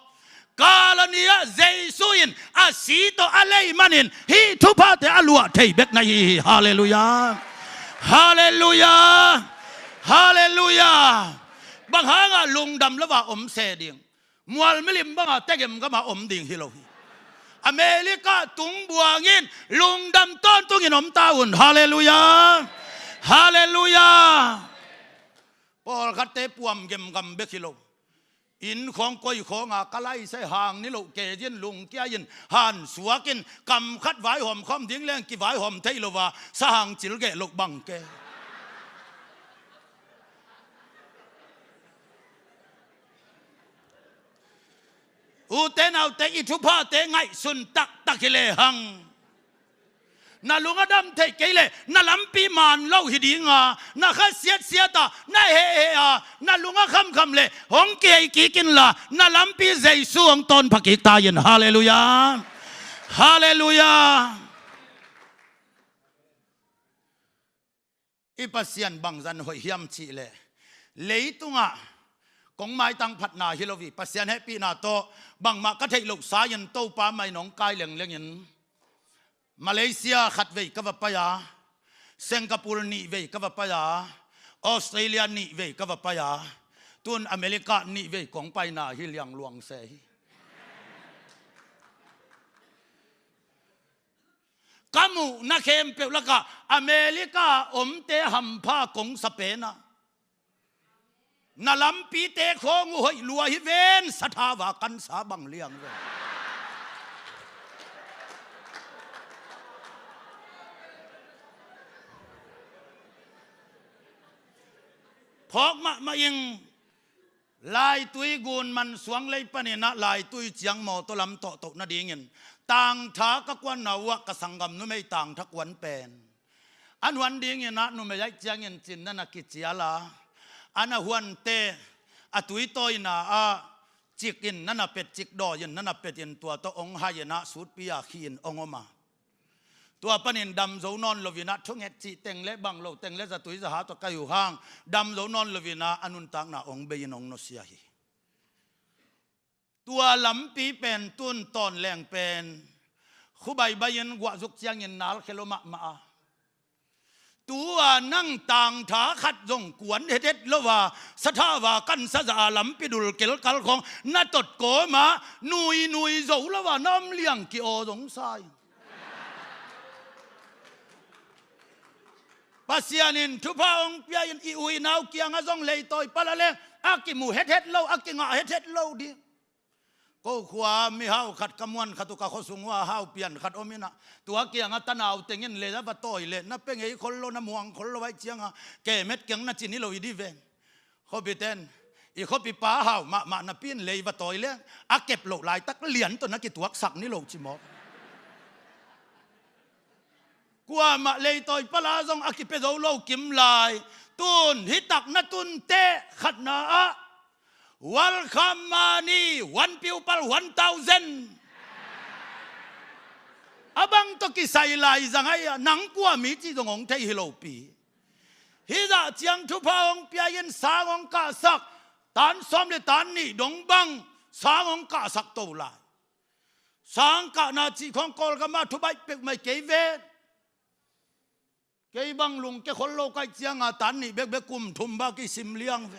Kalvary ah Jesu in a si tawh a lei manin hih thuphate a luah thei bek na hi hi. Halleluiah. Halleluiah. Halleluiah. Bang hanga lungdam lo a om se ding? Mual milim banga tegem gama om ding hi lo hi. America tung buangin lungdam tawntungin om ta un. Halleluiah. Halleluiah. Pawlkhatte puam gemgam bek hi lo. Inn khawng koi khawng a ka lai sai hang ni loh ke zin lungkia in han suak in kam khat vaihawm khawm ding leng kivaihawm thei lo a sa hang cil geh loh bang ke. Ute naute i thuphate ngaihsun taktak hi lehang na lung a dam theih kei leh na lampi man lo hi dinga na kha siatsiat a na hehhe a na lung a khamkham leh hong kihei kik inla na lampi Jesu hong tawn pha kik ta in. Halleluiah. Halleluiah. I Pasian bangzah hoih hiam cih leh leitungah kong maitang phatna hi lo hi. Pasian hehpihna tawh bangmah ka theih loh sa in Topa mai nong kai lengleng in Malaysia khat vei ka va pai a, Singapore nih vei ka va pai a, Australia nih vei ka va pai a, tun America nih vei kong paina hi liangluang se hi. Ka muhna khempeuh lakah America omte hampha kong sa pen a na lampite khawng uh hoih lua hi ven, sathau a kansa bang liang ven. Phawk mahmah ing. Laitui gun man suang lei panin ah laitui ciang mawtaw lam tawhtoh nadingin tangtha ka kuanna uh ah ka sanggam numei tangtha kuan pen a nuan dingin ah numei aih ciangin cin na na kicial a, a na huante a tuitawina ah cik in na na pet, cik dawi in na na pet in tua tawh ong hai in ah sutpi a khi in ong om a. Tua panin dam zo nawn loin ah thunget cih teng le bang lo teng le zatui zaha tawh kai uh hang dam zo nawn loin ah a nuntakna ong bei in ong nusia hi. Tua lampi pen tun tawn leng pen khubaibai in guahzuk ciangin nalkhia lo mahmah a. Tua nang tangtha khat zong kuan hethet lo a sathau a kansa zah a lampi dul kelkal khawng na tot kawmah nuinui zo lo a na om liang ki-aw zong sa in. Pasian in thupha hong pia in i u i nau kiangah zong leitawi pal a leng a kimu hethet lo, a kingah hethet lo ding. Ko khua mihau khat ka muan khat uh ka khuasung uh a hau pian khat om in ah tua kiangah tanau tengin lei a va tawi leh na pia ngei khol lo, na muang khol lo aih ciangah kemet keng na ci ni lo i di ven. Khuapiten i khuapipa hau mahmah napi in lei va tawi leng a kep loh laitak lian tawh na kituaksak ni lo ci mawk. Kuamah leitawi pal a zong a kipia zo lo kim lai. Tun hi tak na tun teh khatna ah welcome money, one pupil one thousand. A bang tawh kisai lai zang ahi a, nang kua mi cih zong hong thei hi lopi. Hih zah ciang thupha hong pia in sang hong kahsak, tan sawm le tan nih dong bang sang hong kahsak to lai. Sang kahna cih khawng Kawlgam ah thubaih peuhmah kei ve. Kei bang lungkia khol lo ka hih ciangah tan nih bekbek kum thum bang kisim liang ve.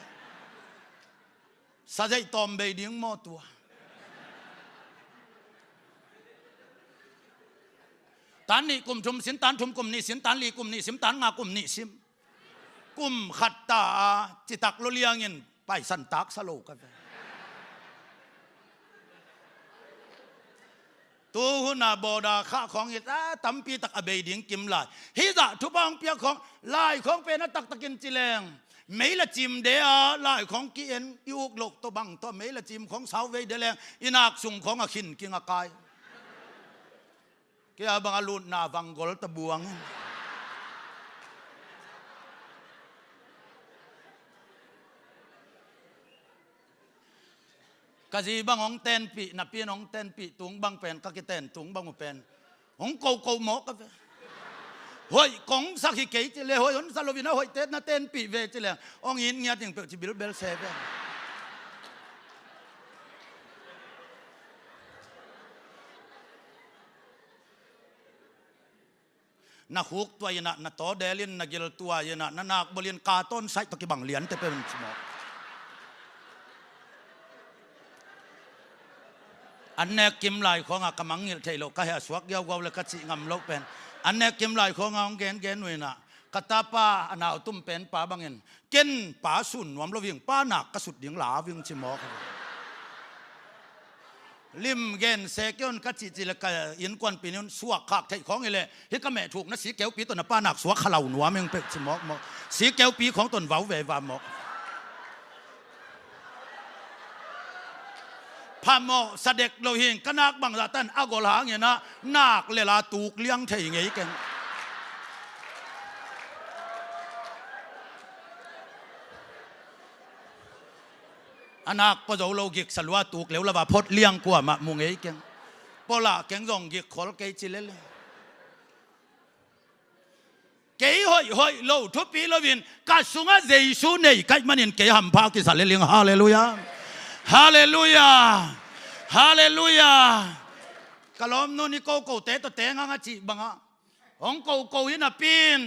Sazeih tawm bei ding maw tua? Tan nih kum thum sin, tan thum kum nih sin, tan li kum nih sim, tan nga kum nih sim. Kum khat ta a citak lo liangin paisan taksa lo ka ve. Tu hun a bawda khah khawng hi ta tampi tak a bei ding kim lai. Hih zah thupha hong piak khawng lai khawng pen a taktakin ci leng mei la cim de a lai khawng ki-en i uk loh tawh bang tawh mei la cim khawng sau vei de leng i nak sung khawng a khin king a kai. Kei a bang a lutna vanggol ta buang in. Ka zi bang hong tenpih napi in hong tenpih tung bang pen ka kiten tung bang uh pen hong koko mawk ka ve. Hoih kong sak hi kei ci le hoih hong sa loin a hoihte na tenpih ve ci le hong it ngiat ing peuh ci bilbel se ve. Na khuk tuai in ah na tawdel in na gil tuai in ah na nak bol in ka tawn saih tawh kibang liante pen ci mawk. An nek kim lai khawngah ka mangngilh theih loh ka heh a suak giaugiau le ka cih ngam loh pen an nek kim lai khawngah hong gengen uh in ah ka tapa a nau tum pen pa bangin ken pa sun nuam lo ving pa nak ka sut ding la ving ci mawk. Lim gen se kei un ka cihcih le ka innkuanpi nih un suak khak theih khawng hi leh, hih ka meh thukna sikeupi tawh na pa nak suak kha lo nuam ing peuh ci mawkmawk. Sikeupi khawng tawh vau ve va mawk. Phamawh sa dek lo hi ing, ka nak bangzah tan a gol hangin ah nak le la tuk liang thei ngei keng. A nak pua zo lo gik sa lua tuk leu lava phot liang kuamah mu ngei keng. Pua lah keng zong gik khol kei ci lele. Kei hoih hoih lo thupi loin ka sungah Jesu nei kaih manin kei hampha kisa lel ing. Halleluiah. Halleluiah. Halleluiah. Ka lawmnu nih kokote tawh teng hang a cih bangah hong koko hi napi in,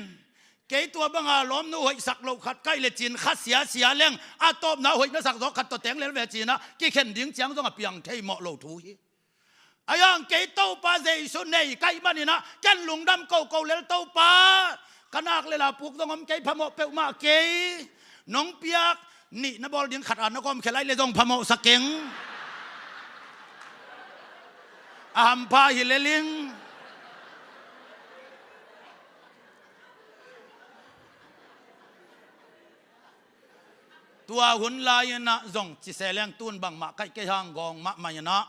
kei tua banga lawmnu hoihsak loh khat kaih le cin kha siasia leng a tawpna hoih na sak zawk khat tawh teng lel ve cinah kikhen ding ciang zong a piang thei mawh lo thu hi. Ahi hang kei Topa Jesu nei kaih maninah ken lungdam koko lel Topa, ka nak le la puk zong om kei, phamawh peuhmah kei. Nong piak nih na bawl ding khat a na gawm khia lai le zong phamawh sa keng. A hampha hi lel ing. Tua hun lai-inah zong ci se leng tun bangmah kaih kei hang gawng mahmah inah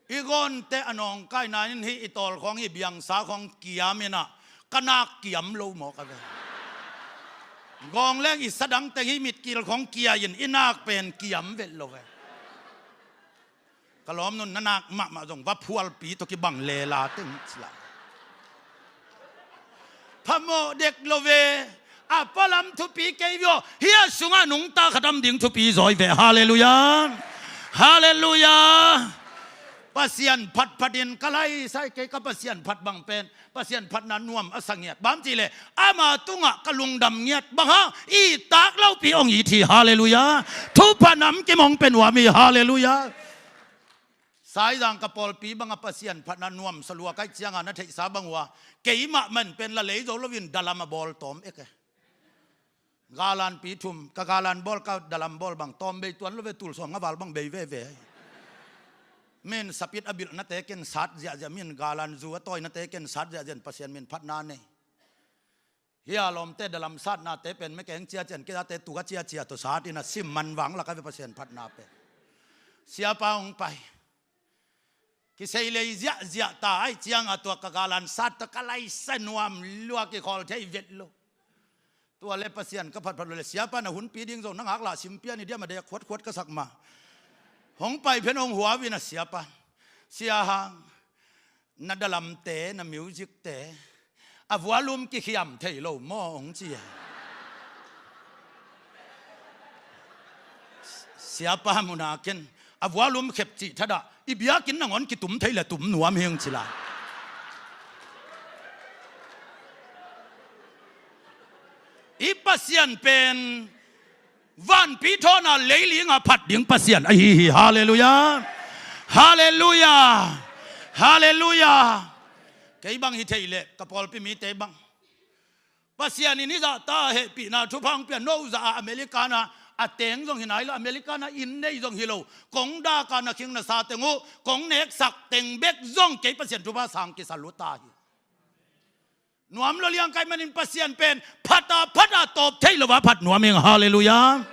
i gawnte a nawngkaina in hih i tawl khawng, i biangsa khawng kiam inah ka nak kiam lo mawk a ve. Gawng leng i sadang teng hih mitkil khawng kia in i nak pen kiam vet lo ve. Ka lawmnun na nak mahmah zong va phualpi tawh kibang lela teng cila. Phamawh dek lo ve. A palam thupi kei vio. Hia sungah nungta khatam ding thupi zawi ve. Halleluiah. Halleluiah. Pasian phatphatin ka laisai kei, ka Pasian phat bang pen Pasian phatna nuam a sa ngiat. Bang cih leh ama tungah ka lungdam ngiat bang hang i tak lopi hong it hi. Halleluiah. Thupha nam kim hong pia nuam hi. Halleluiah. Saizang ka pawlpi bangah Pasian phatna nuam sa lua kaih cianga na theihsa bang uh a, keimah man pen la lei zo loin dalam a bawl tawm ek e. Galanpi thum, ka galan bawl, ka dalam bawl bang tawm bei tuan lo ve, tul sawm nga val bang bei veve. Min sapit a bilhnate ken sat ziahziah, min galan zu a tawinate ken sat ziahziah in Pasian min phatna nei. Hia lawmte dalam satnate pen mekeng ciacian, kizate tuk a ciacia tawh sat inah sim man vang lak a ve Pasian phatna pen. Siapa hong pai. Kisei lei ziahziah ta aih cianga tua ka galan sat tawh ka laisa nuam lua, kikhawl thei vet lo. Tua le Pasian ka phatphat lo le siapa na hunpi ding zong na ngaklah simpia ni diam a dek khuatkhuat ka sak ma. Hong pai phen hong huau inah siapa, sia hang, na dalamte, na musicte a volume kikhiam thei lo maw hong ci a. Siapa muna ken a volume khep cih thadah i biakinn nangawn kitum thei le tum nuam hi hong ci lai. I Pasian pen vanpi thawn a leiling a phat ding Pasian ahi hi. Halleluiah. Halleluiah. Halleluiah. Kei bang hi thei leh ka pawlpi mite bang Pasian in i zahta hehpihna thupha hong pia, no zah a America na a teng zong hi nai lo, America na inn nei zong hi lo, kong dak a na khing na sa teng uh kong neksak teng bek zong kei Pasian thupha sang kisa luta hi. Nuam lo liang kaih manin Pasian pen phata phata tawp thei lo va phat nuam ing. Halleluiah.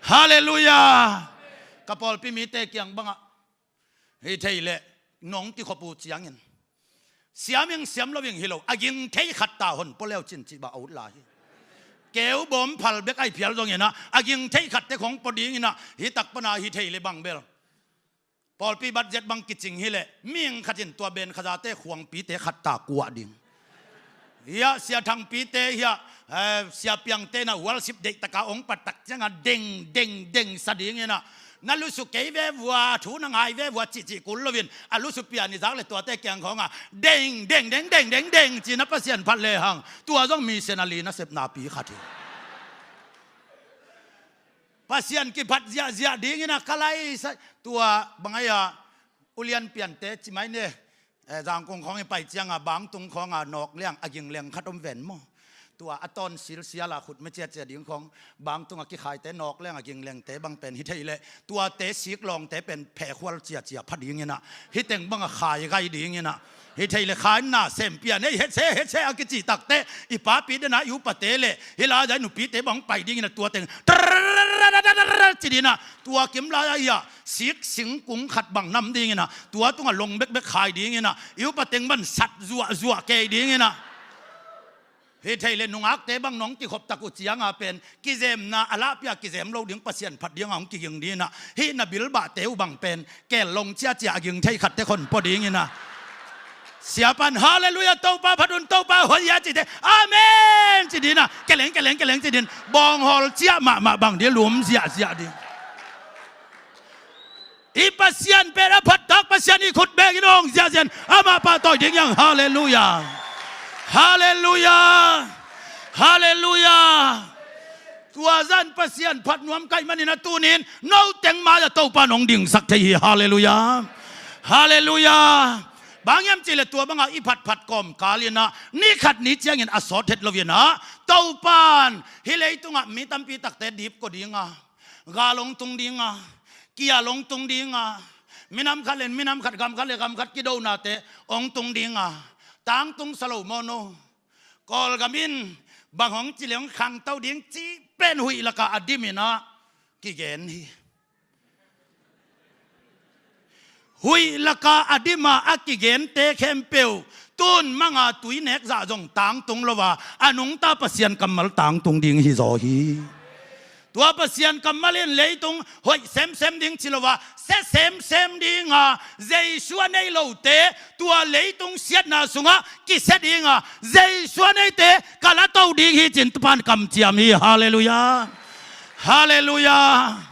Halleluiah. Ka pawlpi mite kiang bangah hi thei leh nong kikhop uh ciangin siam ing siam lo ing hi lo, a ging thei khat ta hon pua leu cin cih bah a ut lai hi. Keu bawm phal bek aih phial zong inah a ging thei khat tek hong pua ding inah hi tak pana hi thei le bang bel pawlpi budget bang kicing hileh mihing khat in tua ben khazate khuangpite khat ta kuah ding. Hiah sia thangpite hiah, eh, sia piangte na worship deih taka ong pat tak cianga deng deng deng sa ding inah, na lusu kei ve vua, thu na ngai ve vua cihcih kul loin a lusu pian i zak le tuate kiang khawnga deng deng deng deng deng deng ci na Pasian phat lehang tua zong missionary nasepnapi khat hi. Pasian kiphat ziahziah dingin a ka laisai. Tua bangai a ulian piante cimai ne, eh, Zangkong khawng i pai cianga bangtung khawnga nawk liang a ging leng khat om ven maw? Tua a tawn silsial a khutme ciacia ding khong, bang tungah kikhaite nawk leng a ging lengte bang pen hi thei leh, tuate sik lawngte pen phekhual ciacia pha ding inah, hi teng bangah khai gai ding inah, hi thei leh khaina sempia nei het se het se a kici takte, i papi dena i upate leh hi lai-a i nupite bang pai ding inah tua teng ci ding inah, tua kim lai-a i ah sik singkung khat bang nam ding inah, tua tungah long bekbek khai ding inah, i upa teng bang sat zuahzuah kei ding inah. Hi thei leh nungakte bang nong kikhop tak uh cianga pen kizemna a lahpia kizem lo ding, Pasian phat dinga hong kiging ding inah, hih na bilbahte uh bang pen kel long ciacia a ging thei khatte khon pua ding inah. Siapan halleluiah, Topa phat un, Topa hoih a cite amen ci ding inah, keleng keleng keleng ci ding, bawnghawl ciah mahmah bang ding, lum ziahziah ding. I Pasian pen a phattak Pasian, i khut bekin hong ziahziah in amah pahtawi ding hiang. Halleluiah. Halleluiah. Halleluiah. Tua zan Pasian phat nuam ka hih manin a tunin no teng mai-ah Topa nong dingsak thei hi. Halleluiah. Halleluiah. Bang hiam cih leh tua bangah i phatphat kawmkal inah ni khat ni ciangin a sawt het lo inah, Topan hih leitungah mi tampi takte dipkua dinga, gal hong tung dinga, kial hong tung dinga, minam khat le minam khat, gam khat le gam khat kidonate hong tung dinga, tangtung sa lo maw no? Kawlgam in bang hong ci leh hong khangto ding cih pen huih lakah a dim inah kigen hi. Huih lakah a dima a kigente khempeuh tun manga tui nek zah zong tangtung lo a, a nungta Pasian kammal tangtung ding hi zaw hi. Tua Pasian kammal in leitung hoih semsem ding ci lo a, sia semsem dinga, Jesu a nei lote tua leitung siatna sungah kisia dinga, Jesu a neite kalato ding hi ci-in Topan kamciam hi. Halleluiah. Halleluiah.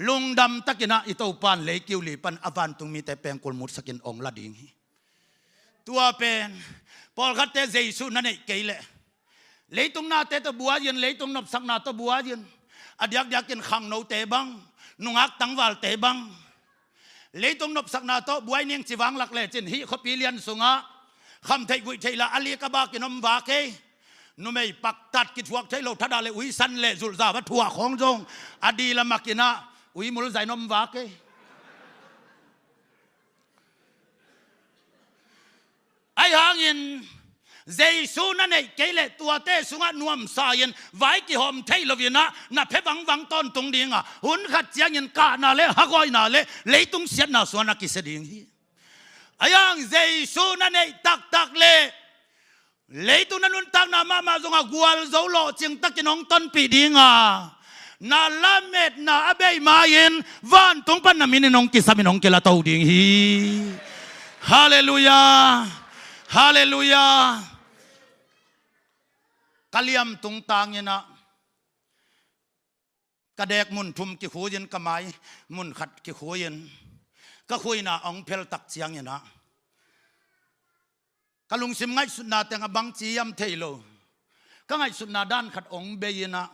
Lungdam takinah i Topan leikiu li pan a vantung mite pengkul mutsakin hong la ding hi. Tua pen pawlkhatte Jesu na neih kei leh, leitung nate tawh buai-in, leitung nopsakna tawh buai-in, a diakdiakin khangnote bang, nungak tangvalte bang, leitung nopsakna tawh buai ning ci vanglak lecin hih khuapi lian sungah khamtheih guihtheih lah a lik a bakin om vak ei. Numei paktat kithuak thei lo thadah le uisan le zulhza va thuah khawng zong a dila makinah uimul zain om vak ei. Ahi hangin Jesu na neih kei leh tuate sungah nuamsa-in vai kihawm thei loinah na phe vangvang tawntung dinga, hun khat ciangin kahna le hagawina le leitung siatna sungah na kisia ding hi. Ahi hang Jesu na neih taktak leh leitung na nuntakna mahmah zongah gualzo lawhcing takin hong tonpih dinga, na lametna a bei ma-in vantung pan na min in hong kisam in hong kilato ding hi. Halleluiah. Halleluiah. Ka liam tungtanginah ka dek mun thum kikhui-in, ka mai mun khat kikhui-in, ka khuina hong pheltak cianginah ka lungsim ngaihsutna teng a bangci hiam thei lo, ka ngaihsutna dan khat hong bei-inah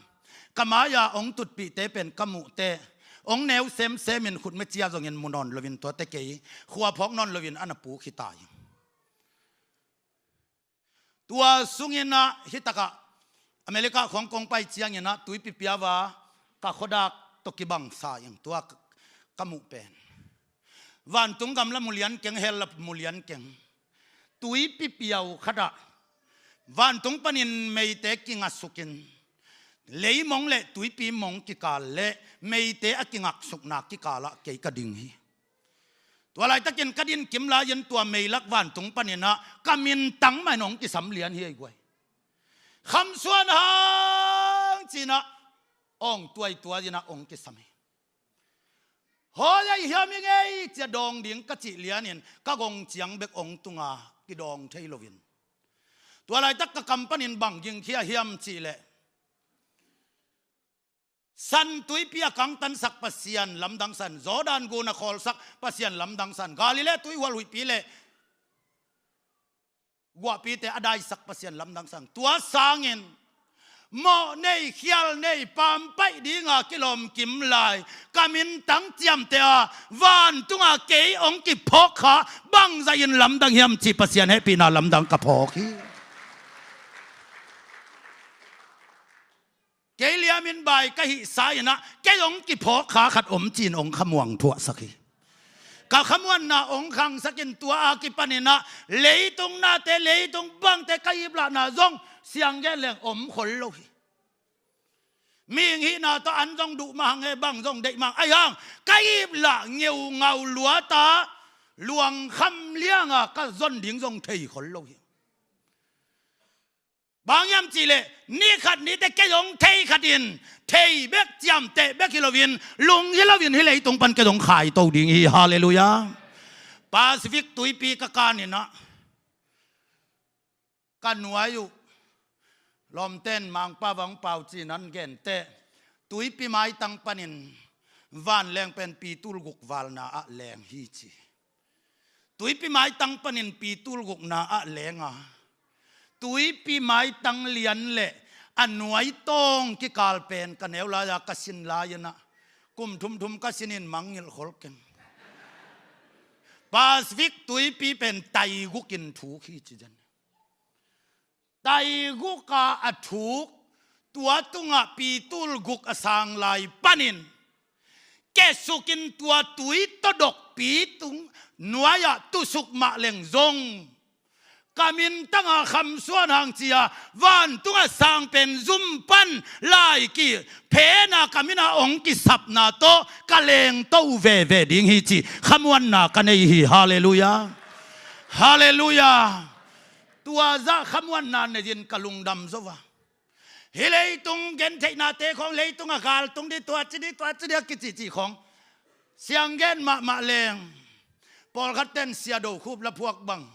ka mai-a hong tutpihte pen ka muhte hong neu semsemin khutme cia zongin mu nawn loin tuate kei khua phawk nawn loin a na puk hi ta hi. Tua sunginah hitakah America khawng kong pai cianginah tuipi piau-a ka khuadak tawh kibangsa ing, tua ka muh pen. Vantung gam la mu lian keng, hell la mu lian keng. Tuipi piau khatah vantung panin meite kingasukin, leimong le tuipi mong kikal le meite a kingaksukna kikalah kei ka ding hi. Tua laitakin ka din kim lai-in tua meilak vantung paninah ka mintang mah in hong kisam lian hi ei guai. Khamsuan hang cinah awng tuaituai-inah hong kisam hi. Hawi ahi hiam i ngei cia dawng ding ka cih lianin ka gong ciang bek hong tunga kidawng thei loin, tua laitak ka kam panin bang gingkhia hiam cihleh, San tuipi a kangtansak Pasian lamdang san, Jordan gun a khawlsak Pasian lamdang san, Galilee tuihual huihpi le guahpite a daisak Pasian lamdang san, tua sangin mawh nei, khial nei, pampaih dinga kilawm kim lai ka mintang ciamteh a vantunga kei hong kiphawk kha bangzah in lamdang hiam cih Pasian hehpihna lamdang ka phawk hi. Min bai ka hih sa-in ah kei hong kiphawk kha khat om ci-in hong khamuang thuahsak hi. Ka khamuanna hong khangsak in tua a kipanin ah leitung nate, leitung bangte ka iplahna zong siang gen leng om khol lo hi. Mihing hihna tawh an zong duh mahang e, bang zong deih mahang, ahi hang ka iplah ngeungau luata luangkham lianga ka zon ding zong thei khol lo hi. Bang hiam cihleh ni khat nite kei hong thei khat in, thei bek, ciamteh bek hi loin, lung hi loin hih leitung pan kei hong khaito ding hi. Halleluiah. Pacific tuipi ka kanin ah ka nuai uh lawmten Mangpau vang pau ci-in an genteh, tuipi maitang panin vanleng pen pitul guk valna ah leng hi ci. Tuipi maitang panin pitul gukna ah lenga, tuipi maitang lian le a nuai tawng kikal pen ka neu lai-a ka sin lai-in ah kum thumthum ka sinin mangngilh khol keng. Pacific tuipi pen tai gukin thuk hi ci zen. Tai guka a thuk, tua tungah pitul guk a sang lai panin kesukin tua tui tawdok pitung nuai-ah tusuk mah leng zong ka mintanga khamsuan hang cia vantungah sang pen zum pan lai ki phena ka mina hong kisapna tawh ka lengto veve ding hi ci khamuanna ka nei hi. Halleluiah. Halleluiah. Tua zah khamuanna nei-in ka lungdam zo a, hih leitung gentheihnate khawng, leitung a galtung dih, tua ci dih, tua ci dih a kicihcih khawng siang gen mahmah leng, pawlkhatten Sia Do Khup la phuak bang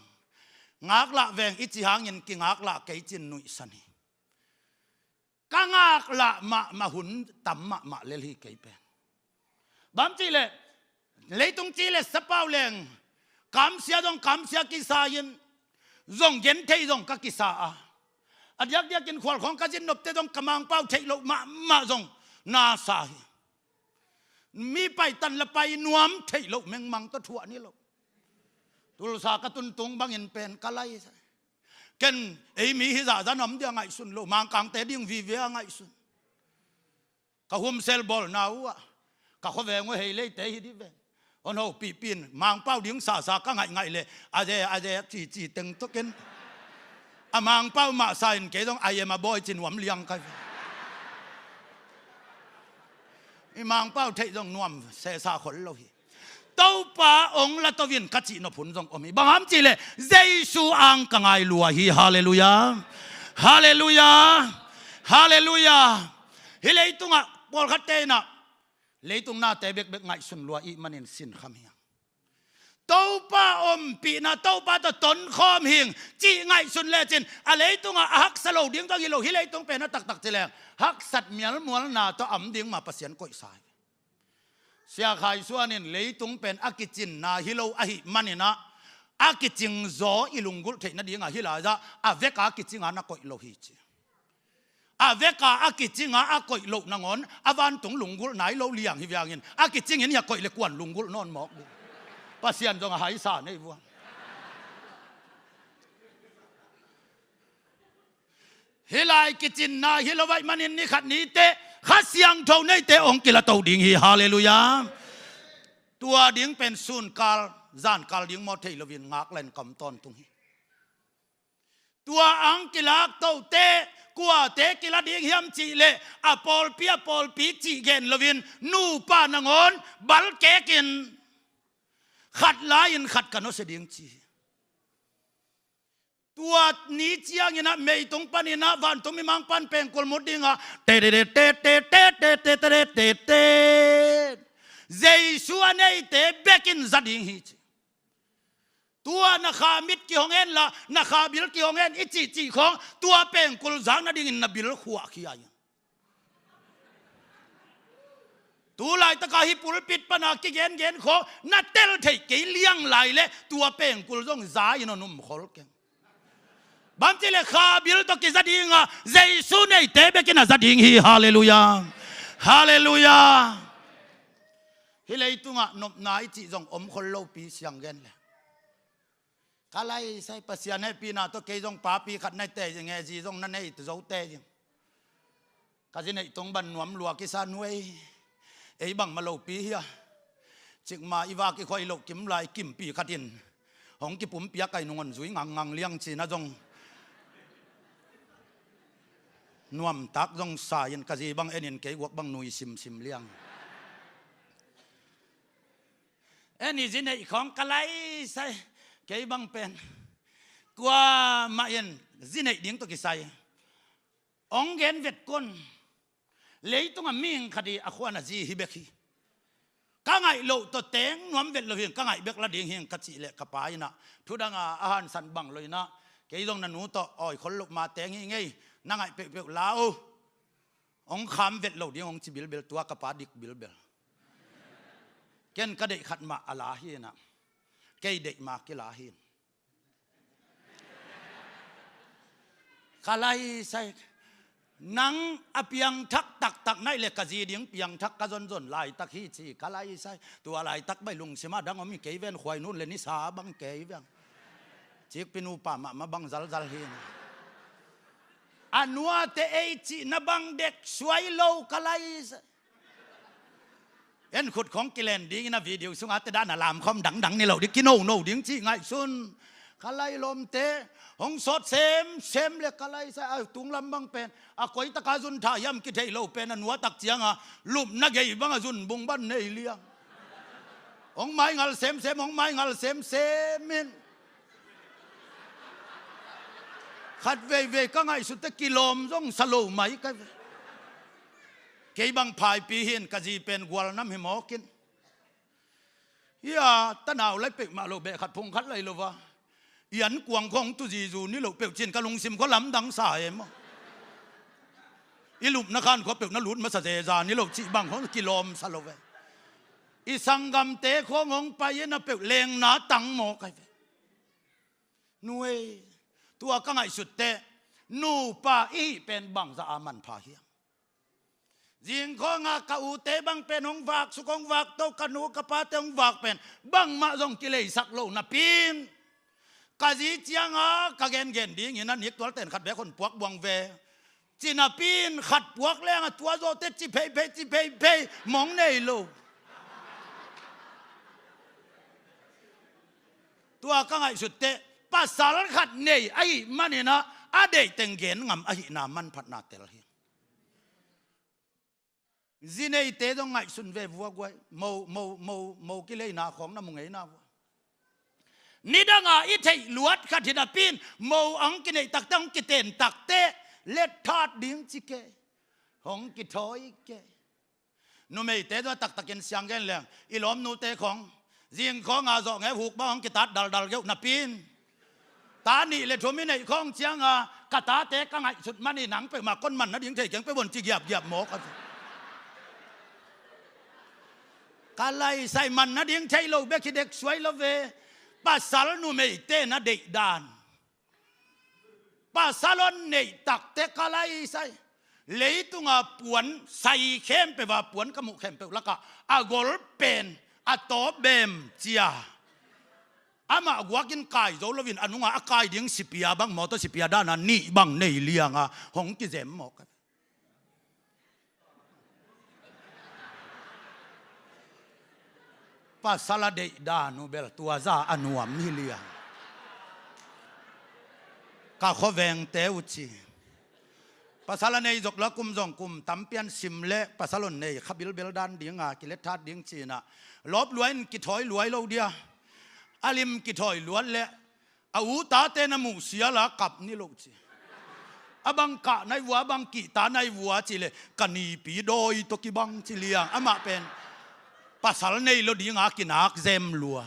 ngaklah veng i ci hangin kingaklah kei ci-in nuihsan hi. Ka ngaklah mahmah hun tam mahmah lel hi kei pen. Bang cihleh leitung ci le sapau leng kamsia zong kamsia kisa-in, zong genthei zong ka kisa a, a diakdiakin khualkhawng ka zin nopte zong ka Mangpau theih loh mahmah zong na sa hi. Mi paitan la pai nuam theih loh mengmang tawh thuah ni lo. Tulsa ka tuntung bangin pen ka lai sa. Ken ei mi hi zahzah nuam dia ngaihsun lo, Mangkangte ding vive a ngaihsun. Ka humsel bawlna uh ah ka khuaveng uh hei leite hi dih ven. Hon ho pihpih in Mangpau ding sasa ka ngaihngaih le a ze a ze cici teng tawh ken a Mangpau mah sa in kei zong a yem a bawi ci nuam liang kai ve. I Mangpau theih zong nuam sesa khol lo hi. Topa hong la to in ka cih nop hun zong om hi. Bang hiam cihleh Jesu ang ka ngai lua hi. Halleluiah. Halleluiah. Halleluiah. Hih leitungah pawlkhatte in ah leitung nate bekbek ngaihsun lua ih manin sinkham hi hang. Topa ompihna, Topa tawh tonkhawm hing cih ngaihsun lecin a leitungah a haksa lo ding zong hi lo, hih leitung pen a taktak ci leng haksat mialmualna tawh a om ding mah Pasian koihsa hi. Sia Khai Suan in leitung pen a kicinna hi lo ahih manin ah a kicing zaw i lunggulh theih nadingah hih lai-ah a veka kicinga na koih lo hi ci. A veka a kicinga a koih loh nangawn a vantung lunggulh nai lo liang hi viangin a kicingin hi a koih le kuan lunggulh nawn mawk ding. Pasian zong a haisa nei vuang. Hih lai kicinna hi lo ahih manin ni khat nite Kha Siangtho neite hong kilato ding hi. Halleluiah. Tua ding pen sunkal zankal ding maw thei loin ngaklah in ka om tawntung hi. Tua ang kilak tote kuate kila ding hiam cihleh a pawlpi a pawlpi cih gen loin nupa nangawn balkekin khat lai-in khat ka nusia ding ci hi. Tua ni ciangin ah meitung panin ah vantung mimang pan pengkul mut dingah te te te te te te te te te te te Jesu a neite bekin za ding hi ci. Tua na kha mit kihong hen la na kha bil kihong hen i cihcih khawng tua pengkul zak nadingin na bil khuahkhia in. Tu laitaka hih pulpit pana kigengen khawng na tel theih kei liang lai le tua pengkul zong za in hong um khol keng. Bang ci le kha bil tawh kiza dinga Jesu neite bekin a za ding hi. Halleluiah. Halleluiah. Hih leitungah nopna i cih zong om khol lopi siang gen le ka lai sai Pasian hehpihna tawh kei zong papi khat na tei ding e, zi zong na nei zote ding. Ka zi neih tung ban nuam lua kisa nuai. Ei bangmah lopi hia. Cikmah i vak i khuai loh kim lai kimpi khat in hong kipumpiak ai nung hong zui ngangngang liang cina zong nuamtak zong sa in ka zi bang en in kei guak bang nui simsim liang. En i zi neih khawng ka lai sai. Kei bang pen kuamah in zi neih ding tawh kisai hong gen vet kon. Leitung a mihing khat hi, a khua-ah a zi hi bek hi. Ka ngaih loh tawh teng nuam vet lo hi, ka ngaih bek la ding hi ka cih leh ka pa in ah thudang a a hansan bang lo in ah, kei zong na nu tawh awi khol loh ma teng hi ngei, na ngaih peuhpeuh la uh. Hong kham vet lo ding hong ci bilbel, tua ka pa dik bilbel. Ken ka deih khat mah a la hi in ah, kei deih ma kila hi. Ka lai sai. Nang a piangthak taktak na hih leh ka zi ding piangthak ka zonzon laitak hi ci ka lai sai. Tua laitak baih lungsim a dang om hi kei ven, khuai nun le nisa bang kei veng. Cikpi nupa mahmah bang zalzal hi na. A nuate ei cihna bang dek suai lo ka lai sai. En khut khong kilen ding in a video sungah te dan a lamkhawm dangdang ni lo ding, kinono ding cih ngaihsun. Ka lai lawmte hong sawt semsem le ka lai sai a tunglam bang pen a koitaka zun tha hiam kitheih lo pen a nuatak cianga lupna gei bang a zun bung ban nei liang. Hong maingal semsem, hong maingal semsem in. Khat veivei ka ngaihsut te kilawm zong sa lo mai ka ve. Kei bang phaipi hi in ka zi pen gualnam hi mawk in. Hia tanau lai peuhmah lo beh khat phung khat lai lo va. I an kuang khong tu zizu ni lo peuh cin ka lungsim khua lamdang sa e maw. I lupna khan khua peuh na lut masa zeza ni lo cih bang khong kilawm sa lo ve. I sanggamte khong hong pai in a peuh lengna tang maw kai ve. Nuai, tua ka ngaihsut te nupa i hih pen bangzah a manpha hiam. Zingkhawnga ka ute bang pen hong vak suk hong vak to, ka nu ka pate hong vak pen bangmah zong kileisak lo napi in, ka zi cianga ka gengen dingin a nik tual ten khat bek hon puak buang ve. Ci napi in khat puak leng a tua zawhte ci pheiphei ci pheiphei mong nei lo. Tua ka ngaihsut teh pasal khat nei ahih manin ah a deih teng gen ngam ahihna manphatna tel hi. Zi neite zong ngaihsun ve vuaguai, mo, mo, mo, mo kileina khawng na mu ngeina vua. Nidanga i theih luat khat hi napi in mo a hong kineih takte, hong kiten takte let that ding ci kei, hong kithawi kei. Numeite zong a taktakin siang gen leng i lawmnute khawng zingkhawnga zawh nge huk bang hong kitat daldal geuh napi in ta nih le thum i neih khawng cianga ka tate ka ngaihsut man hi, nang peuhmah kon man nading thei keng peuh bon ci giapgiap mawk a. Ka laisai man nading thei lo bek hi dek suai lo ve. Pasal numeite na deihdan, pasal hon neih takte ka laisai leitunga puan sai khempeuh a puan ka muh khempeuh lakah a gol pen a tawp bem cia. Amah guakin kai zo loin a nunga a kai ding sipia bang mawtaw sipia dana nih bang nei lianga hong kizem mawk. Pasal a deihdan uh bel tua za a nuam hi liang. Ka khuavengte uh ci. Pasal a nei zok la kum zong kum tampian sim le pasal hon nei kha bilbel dan dinga kilet that ding cinah lawp luai in kithawi luai lo dia. A lim kithawi luat le a u tate na muh siala kap ni lo ci. A bang kah nai vua, a bang kihta nai vua ci le ka nipi dawi tawh kibang ci liang. Amah pen pasal nei lo dinga kinak zem lua.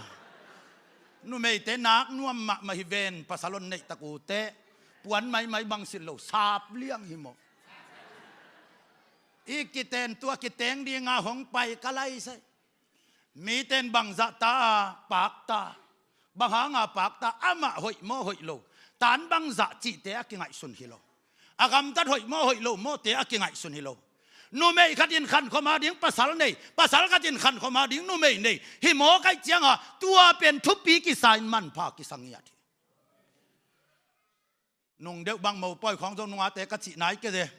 Numeite nak nuam mahmah hi ven, pasal hon neih tak uh teh puan maimai bang silh lo sap liang hi maw. I kiten tua kiteng dinga hong pai ka laisai. Miten bangzah ta a pakta, bang hanga pakta, amah hoih maw hoih lo, tan bangzah cihte a kingaihsun hi lo. A gamtat hoih maw hoih lo mawte a kingaihsun hi lo. Numei khatin khankhoma ding pasal nei, pasal khatin khankhoma ding numei nei hi mawk aih cianga tua pen thupi kisa in manpha kisa ngiat hi. Nung deuh bang mopawi khawng zong nungate ka cih nai kei ze.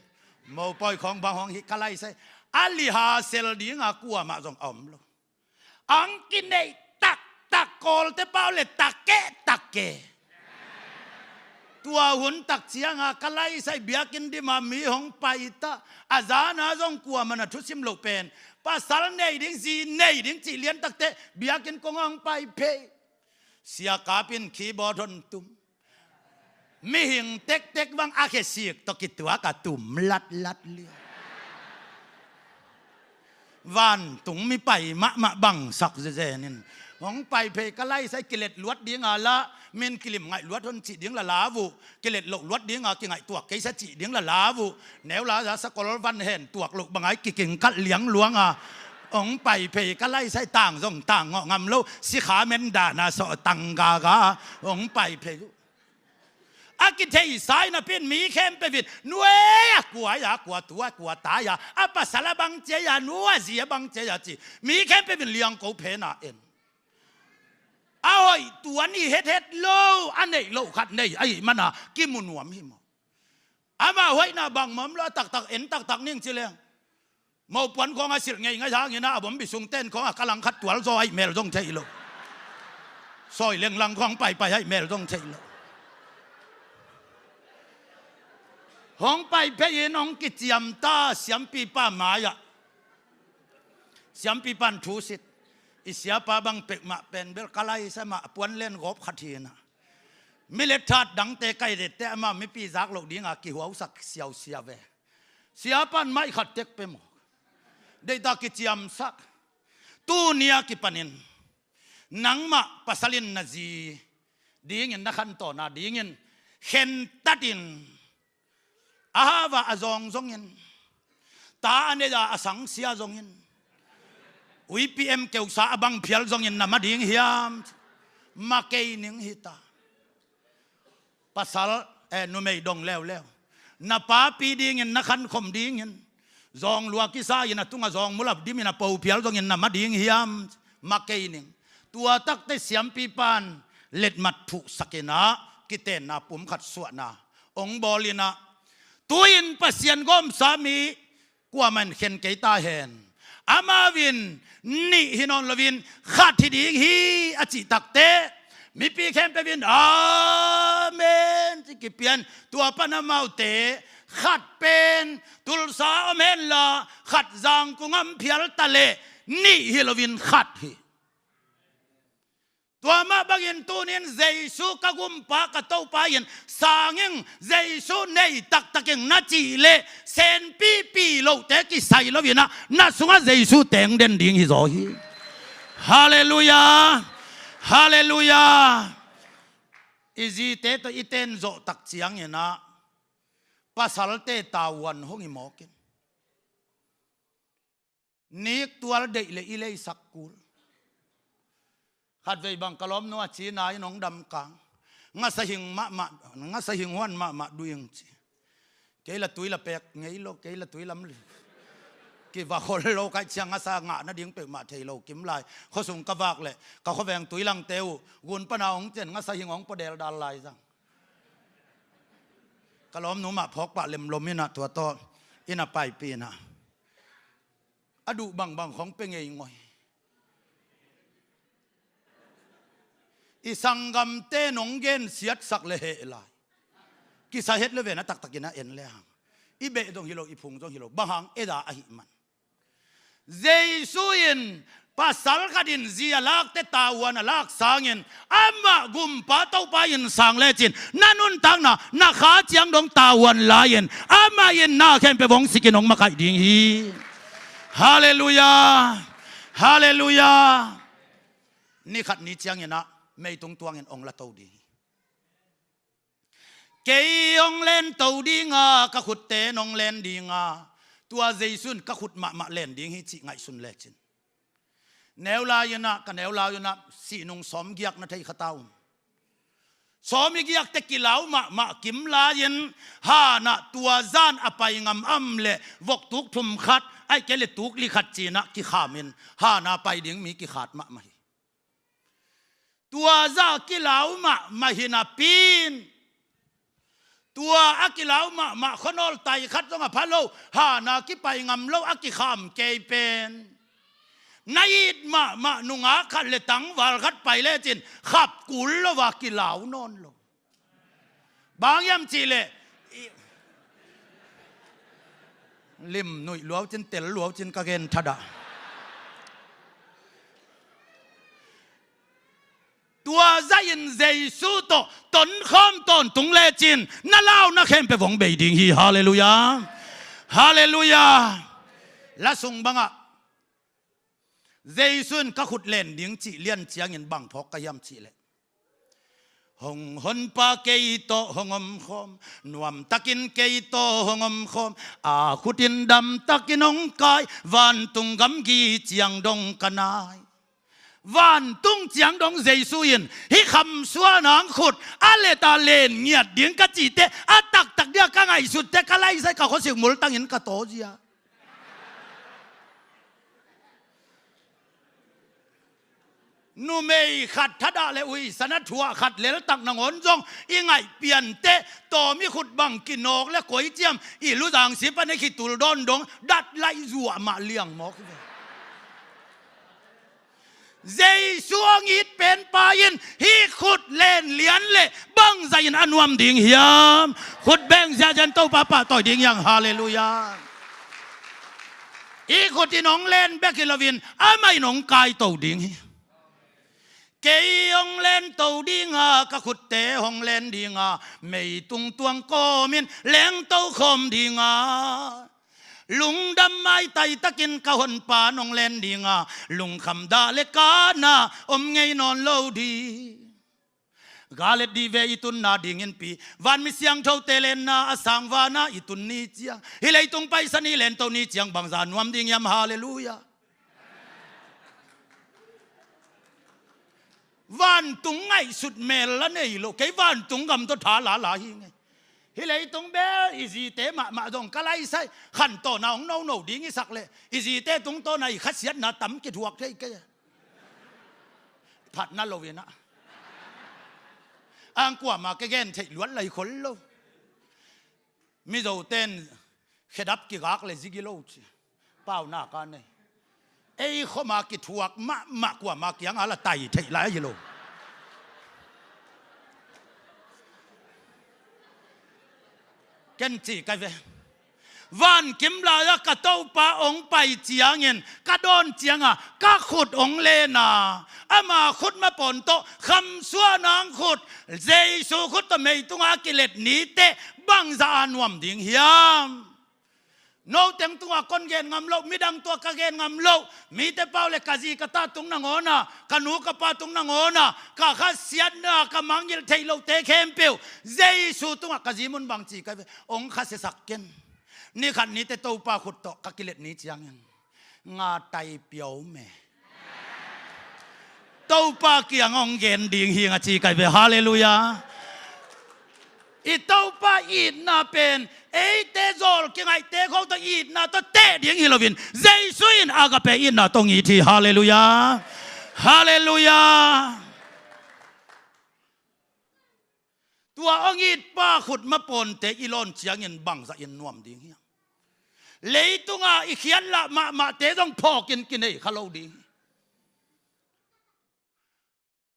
Mopawi khawng bang hong hi ka laisai. A liha sel dinga kuamah zong a om lo. Ang kineih taktak kawlte pau le takke takke. Tua hun tak cianga ka laisai biakinn dima mi hong paita. A zana zong kuamah na thusim loh pen pasal nei ding, zi nei ding cih liantakte biakinn kong hong pai phei. Siakap in keyboard hon tum. Mihing tektek bang a khesik tawh kituak a tum latlat lia. Vantung mi pai mahmah bangsak zezen in hong pai phei ka laisai. Kilet luat dinga la min kilim ngaih luat hon cih ding la lau uh. Kilet loh luat dinga kingaih tuak keisa cih ding la lau uh. Neu la za sakol van hen tuak loh bangai kiking kalh liang luanga hong pai phei ka laisai. Tang zong tang ngawh ngam lo, sikha men dana sawh tang gaga hong pai phei uh. A kitheisa in a pin mi khempeuh in nuai a kua a kua tua kua ta a, a pasal a bang cia a, nu a zi a bang cia a ci. Mi khempeuh in liangko phena en. A hoih tuan hi hethet lo, a neih loh khat nei ahih mana kimu nuam hi maw? Amah hoihna bang mawm lo, a taktak en taktak ning ci leng. Mopuan khawng a silh ngei ngai hangin a bom bisung ten khawng a kalang khat tual zaw ahih mel zong thei lo. Sawi lenglang khawng paipai ahih mel zong thei lo. Hong pai phei in hong kiciam ta siampipa mai-ah. Siampipan thusit. I siapa bang pekmah pen bel ka laisai mah a puan len gawp khat hi na. Milet that dangte kai dette ama mipi zak loh dinga kihuausak siausia ve. Siapan maih khat tek pe maw? Deihta kiciamsak. Tunia kipanin nangmah pasal in na zi dingin na khantawn a dingin khentatin a hava a zawng zongin ta a neia a sangsia zongin uipm keusa a bang phial zongin na ma ding hiam? Ma kei ning hita. Pasal, eh, numei dong leuleu. Na papi dingin na khankhom dingin zawng lua kisa in a tunga zawng mulap dimin a po phial zongin na ma ding hiam? Ma kei ning. Tua takte siampipan letmat thuhsak in a kitenna pum khat suahna hong bawl in a, tu-in Pasian gawmsa mi kuamah in khen kei ta hen. Amau in nih hi nawn loin khat hi ding hi a cih takte mipi khempeuh in amen ci kipian. Tua pan amaute khat pen Tulsa om henla khat Zangkong om phial ta leh nih hi loin khat hi. Tua mah bangin tunin Jesu ka gumpa ka Topa in sang ing, Jesu nei taktak ing na cih leh senpipi lohte kisai loin ah na sungah Jesu teng den ding hi zaw hi. Halleluiah. Halleluiah. I zite tawh i ten zawh tak ciangin ah pasalte tavuan hong hi mawk in. Nik tual deih le i leisak kul. Khatvei bang ka lawmnu a cina in hong damkang. Ngasa hing mahmah, ngasa hing huan mahmah duing ci. Kei la tui la pek ngei lo, kei la tui lam li. Kiva khol lo kaih ciang ngasa ngah nading peuhmah thei lo kim lai. Khuasung ka vak leh ka khuaveng tui langte uh gun pana hong cen ngasa hing hong pawdel dal lai zang. Ka lawmnu mah phawk pah lemlom in ah tua tawh in a paipih in ah a duh bangbang khawng pia ngei ngoi. I sanggamte nong gen siatsak le heh lai. Kisa het le ven a taktakin a en le hang. I beh zong hi lo, i phung zong hi lo, bang hang eda ahih man. Jesu in pasal khat in zi a lakte tavuan a lak sangin amah gumpa Topa in sang lecin na nuntakna na kha ciang dong tavuan lai-in amah in na khempeuh hong sikin hong makaih ding hi. Halleluiah. Halleluiah. Ni khat ni ciangin ah meitung tuangin hong la to ding hi. Kei hong len to dinga ka khutte nong len dinga tua Jesu in ka khut mahmah len ding hi cih ngaihsun lecin. Neu lai-in ah, ka neu lai-in ah sihnung sawmgiak na thei kha ta um. Sawm i giakte kilau mahmah kim lai-in hanah tua zan a pai ngam am le vok tuk thum khat aih kei le tuk li khat cinah kikhamin hana pai ding mi kikhat mahmah hi. Tua zah kilau mahmah hi napi-in Tua a kilau mahmah khuanawl tai khat zong a pha lo, hana kipai ngam lo a kikham kei pen, na it mahmah nungak khat le tangval khat pai lecin khap kul lo a kilau nawn lo. Bang hiam cihleh, i-, lim nuih luau cin, tel luau cin ka gen thadah. Tua zahin Jesu tawh tonkhawm tawntung lecin na lau na khempeuh hong bei ding hi. Halleluiah. Halleluiah. La sung bangah Jesu in ka khut len ding cih lian ciangin bang phawk ka hiam cihleh, hong Honpa kei tawh hong omkhawm, nuamtakin kei tawh hong omkhawm, a khut in damtakin hong kai, vantung gamgi ciang dong ka nai. Vantung ciang dong Jesu in hih khamsuan ang khut a let a len ngiat ding ka cihte a taktak dia ka ngaihsutte ka laisai ka khuasik multangin ka tawzia. Numei khat thadah le uisan a thuah khat leltak nangawn zong i ngaih piante, tawm i khut bang kinawk le koi ciam i luzang sip a ne khitul dawn dong dat laih zuah mah liang mawk hi ve. Jesu hong it penpa in hih khut len lian le bangzah in a nuam ding hiam? Khut beng ziahziah in Topa pahtawi ding hiang. Halleluiah. I khut in hong len bek hi loin amah in hong kaito ding hi. Kei hong lento dinga, ka khutte hong len dinga, meitung tuang kawmin lengto khawm dinga, lungdam maitai takin ka Honpa nong len dinga, lungkham dah le kana om ngei nawn lo ding. Galet dih ve i tunna dingin pi, vanmi siangthote lenna a sang vana i tun ni ciang, hih leitung paisa ni lento ni ciang bangzah nuam ding hiam? Halleluiah. Vantung ngaihsut mel la nei lo, kei vantung gam tawh tha lala hi ngei. Hih leitung bel i zite mahmah zong ka laisai, khantawn a hong nono ding i sak leh i zite tungtawn a i khasiatna tam kithuak thei kei. Phatna lo in ah, ang kuama ka gen theih luat lai khol lo. Mizoten khedap kigak le zigi lo ci, paunak a nei. Ei khoma kithuak mahmah kuama kianga la tai theih lai hi lo. Ken ci kai ve, vankim lai-ah ka Topa hong pai ciangin ka dawn cianga ka khut hong lena, ama khut mapawn tawh khamsuan ang khut, Jesu khut tawh meitunga a kilet nite bangzah a nuam ding hiam? Noteng tungah kon gen ngam loh, midang tungah ka gen ngam loh, mite pau le ka zi ka ta tung nangawna, ka nu ka pa tung nangawna, ka khasiatna ka mangngilh theih lohte khempeuh Jesu tungah ka zi mun bang ci kai ve, hong khasiasak ken. Nikhat nite Topa khut tawh ka kilet ni ciangin nga tai piau me. Topa kiang hong gen ding hi nga ci kai ve. Halleluiah. I Topa itna pen eite zawl kingaihte khawng tawh itna tawh teh ding hi loin Jesu in agape itna tawh hong it hi. Halleluiah. Halleluiah. Tua hong itpa khut mapawnte i lawn ciangin bangzah in nuam ding hiam? Leitunga i khiatlah mahmahte zong phawkin kinei kha lo ding hi.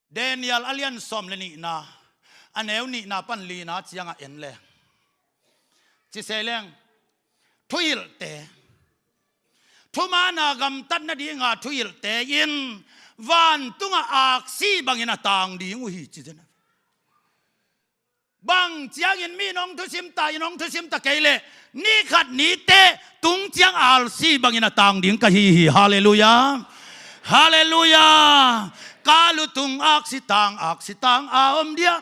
Daniel a lian sawm le nihna, a neu nihna pan lina ciangah en leng, ci se leng, thuhilhte, thumaana gamtat nadinga thuhilhte in vantungah aksi bangin a tang ding uh hi ci zen. Bang ciangin mi in hong thusim ta, in hong thusim ta kei leh, nikhat nite tung ciang alsi bangin a tang ding ka hi hi. Halleluiah. Halleluiah. Ka lutung aksi tang, aksi tang a om dia.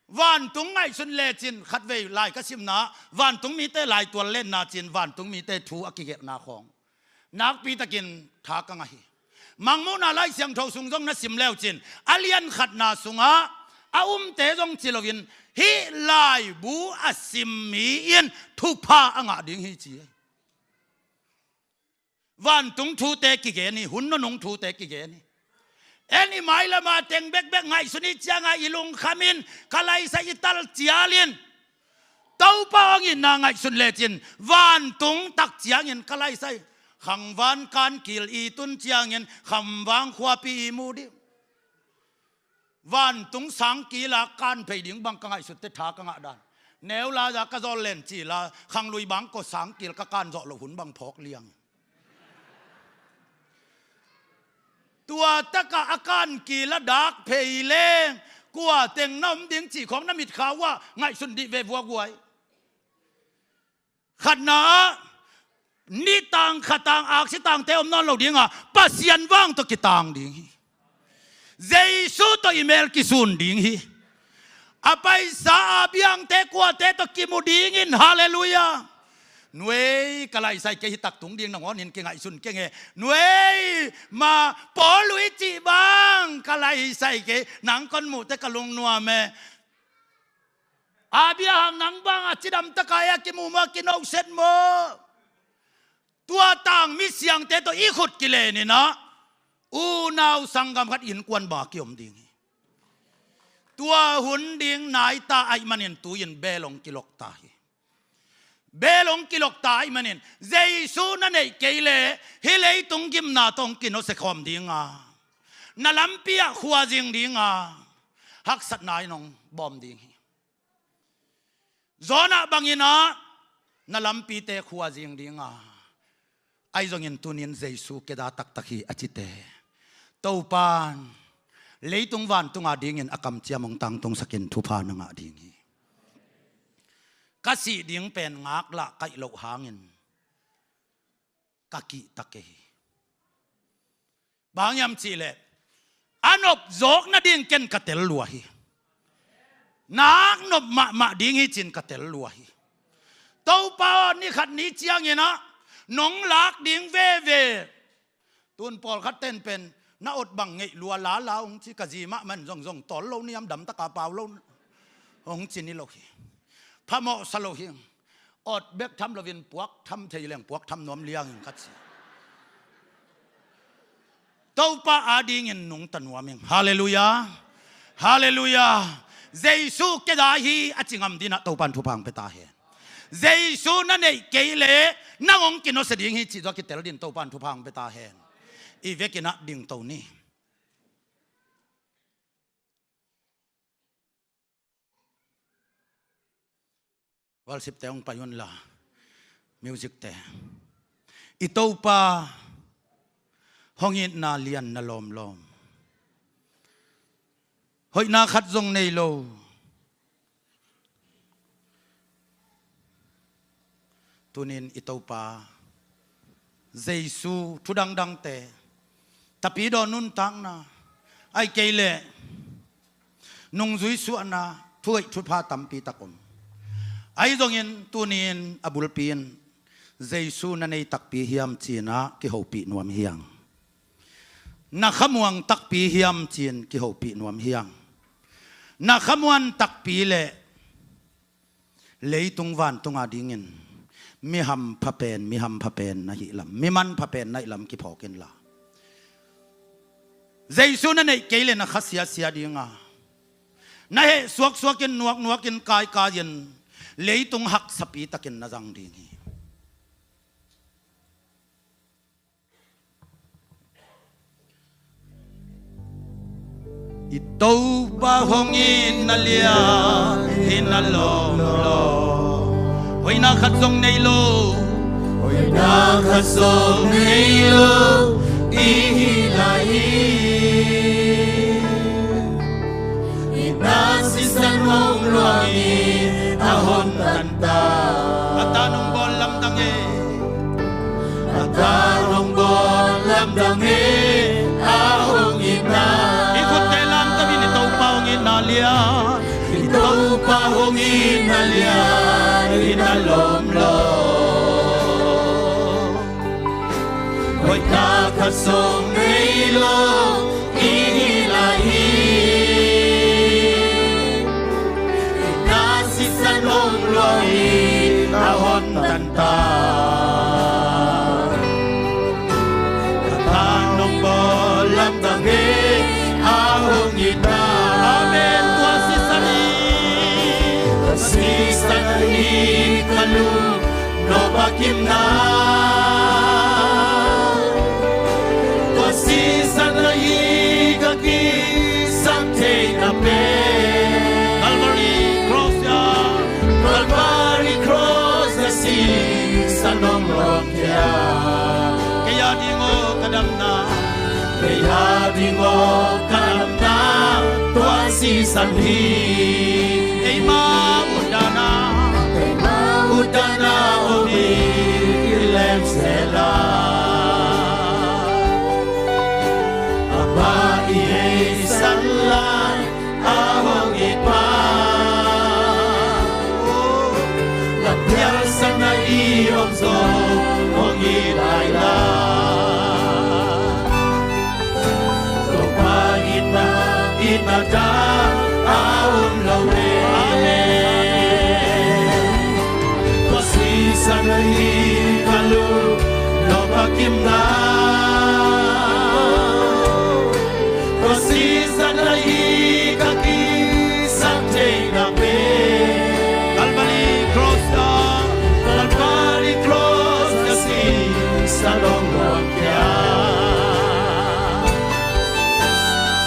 Vantung ngaihsun lecin, khatvei lai ka simna, vantung mite laitual lenna cin, vantung mite thu a kigelhna khawng nakpitakin tha ka ngah hi. Mangmuhna Lai Siangtho sung zong na sim leucin, a lian khatna sungah a umte zong ci loin, hih laibu a sim mi in thupha a ngah ding hi ci. Vantung thute kigen hi, hun nunung thute kigen hi. En i mailama teng bekbek ngaihsun i cianga i lungkhamin, ka laisa i tal cialin, Topa hong itna ngaihsun lecin vantung tak ciangin ka laisai. Khangvan kan kil i tun ciangin khamvang khuapi i mu ding. Vantung sangkila kan phei ding bang ka ngaihsutte tha ka ngah dan. Neu la za ka zawl len ci la khanglui bang ko sangkil ka kan zawh loh hun bang phawk liang. Tua taka a kan kila dak phei leng kua teng na om ding cih khawng na mitkha uh ah ngaihsun dih ve vuaguai. Khatna ah nitang khatang aksi tangte om nawn lo dinga Pasian vang tawh kitang ding hi. Jesu tawh i mel kisun ding hi. A paisa a biangte kuate tawh kimu dingin, halleluiah. Nuei ka laisai kei hi taktung ding nangawnin kingaihsun kenge. Nuei ma Paul uh i cih bang ka laisai kei nang kon muhte ka lungnuam e. Abraham nang bang a cidam taka e a kimuhmuh a kinohset maw? Tua tang misiangte tawh i khut kileninah unau sanggam khat innkuan ba kiom ding hi. Tua hun ding naita aih manin tuin bel hong kilokta hi. Bel hong kilokta aih manin Jesu na neih kei leh hih leitung gimna tawh hong kinawsia khawm dinga na lampi ah khuazing dinga haksatna in hong bawm ding hi. Jonah banginah na lampite khuazing dinga ahi zongin tunin Jesu keda taktak hi a cite Topan leitung vantunga dingin a kamciam hong tangtungsakin thupha na ngah ding hi. Ka sih ding pen ngaklah kaih loh hangin ka kihta kei hi. Bang hiam cihleh a nop zawk nading ken ka tel lua hi. Nak nop mahmah ding hi cin ka tel lua hi. Topa aw, ni khat ni cianginah nong lak ding veve. Tun pawlkhat ten pen na ot bang ngeih lua lala hong ci, ka zi mahmah in zongzong tawl lo niam damtaka pau lo hong ci ni lo hi. Phamawhsa lo hi. Ot bek tham loin puak tham thei leng puak tham nuam liangin ka ci. Topa adingin nungta nuam ing. Halleluiah. Halleluiah. Jesu keda hi a ci ngam dinah Topan thupha hong pia ta hen. Jesu na neih kei leh nang hong kinawsia ding hi cih zua kitel din Topan thupha hong pia ta hen. I vekinah dingto ni. Worship te hong pai unla, music te. I Topa hong itna lian na lawmlawm, hoihna khat zong nei lo. Tunin i Topa Jesu thudangdangte, tapidaw nuntakna, ahih kei leh nungzui suahna, thuhoih thupha tampi tak om. Ahi zongin tunin a bulpi in Jesu na nei takpi hiam cinah kihopih nuam hiang. Na khamuang takpi hiam cin kihopih nuam hiang. Na khamuan takpi leh leitung vantunga dingin mi hampha pen, mi hampha pen na hihlam, mi manpha pen na hihlam kiphawk inla. Jesu na neih kei leh na kha siasia dinga, na heh suaksuakin, nuaknuakin, kaikaiin leitung haksapi takin na zang ding hi. I Topa hong itna lian hi na lawmlawm, hoihna khat zong nei lo, hoihna khat zong nei lo i hi lai hi. Itna sisan hong luang in a hon tan ta. A tan hong bawl lamdang e. A tan hong bawl lamdang e, a hong itna. I khutte lamdang in i Topa hong itna lian. I Topa hong itna lian hi na lawmlawm. Hoihna khat zong nei lo i hi lai hi. Itna sisan hong luang in a hon tan ta. A tan hong bawl lamdang e, a hong itna. Amen. Tua sisan hi. Tua sisan hi Kimna, tua sisan ahi ka kisap theihna pen Calvary Cross ah, Calvary Cross ah sisan hong luang khia. Kei a ding aw ka damna, kei a ding aw ka damna, tua sisan hi. Eima utdana, eima utdana om hi i lem sela. Amah i heisan lai a hong it pa, na pialsan a i om zong hong it lai la. Topa itna, itna dang a om lo e. Amen. Tua sisan ahi ka lung nop a kimna, tua sisan ahi ka kisap theihna pen Calvary Cross ah, Calvary Cross ah sisan hong luang khia.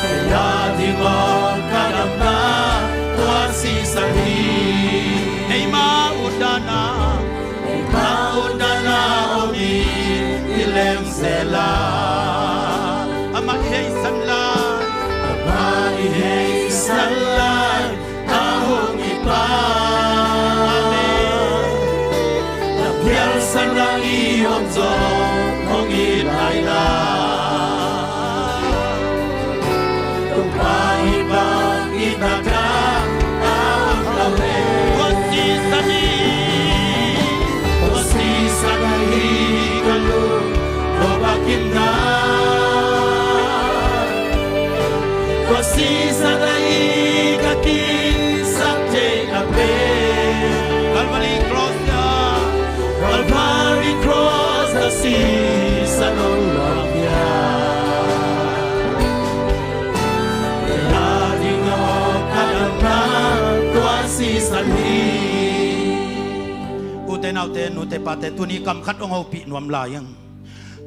Kei a ding aw ka damna, tua sisan hi. Eima utdana, eima utdana om hi i lem sela. Amah i heisan lai, amah i heisan lai a hong it pa. Amen. Na pialsan a i om zong hong it lai la. Topa i bang itna dang a om lo e. Tua sisan hi. Tua sisan ahi ka lung nop a kimna, tua sisan ahi ka kisap theihna pen Calvary Cross ah, Calvary Cross ah sisan hong luang khia. Kei a ding aw ka damna, tua sisan hi. Ute naute, nute pate, tuni kam khat hong hopih nuam lai ing.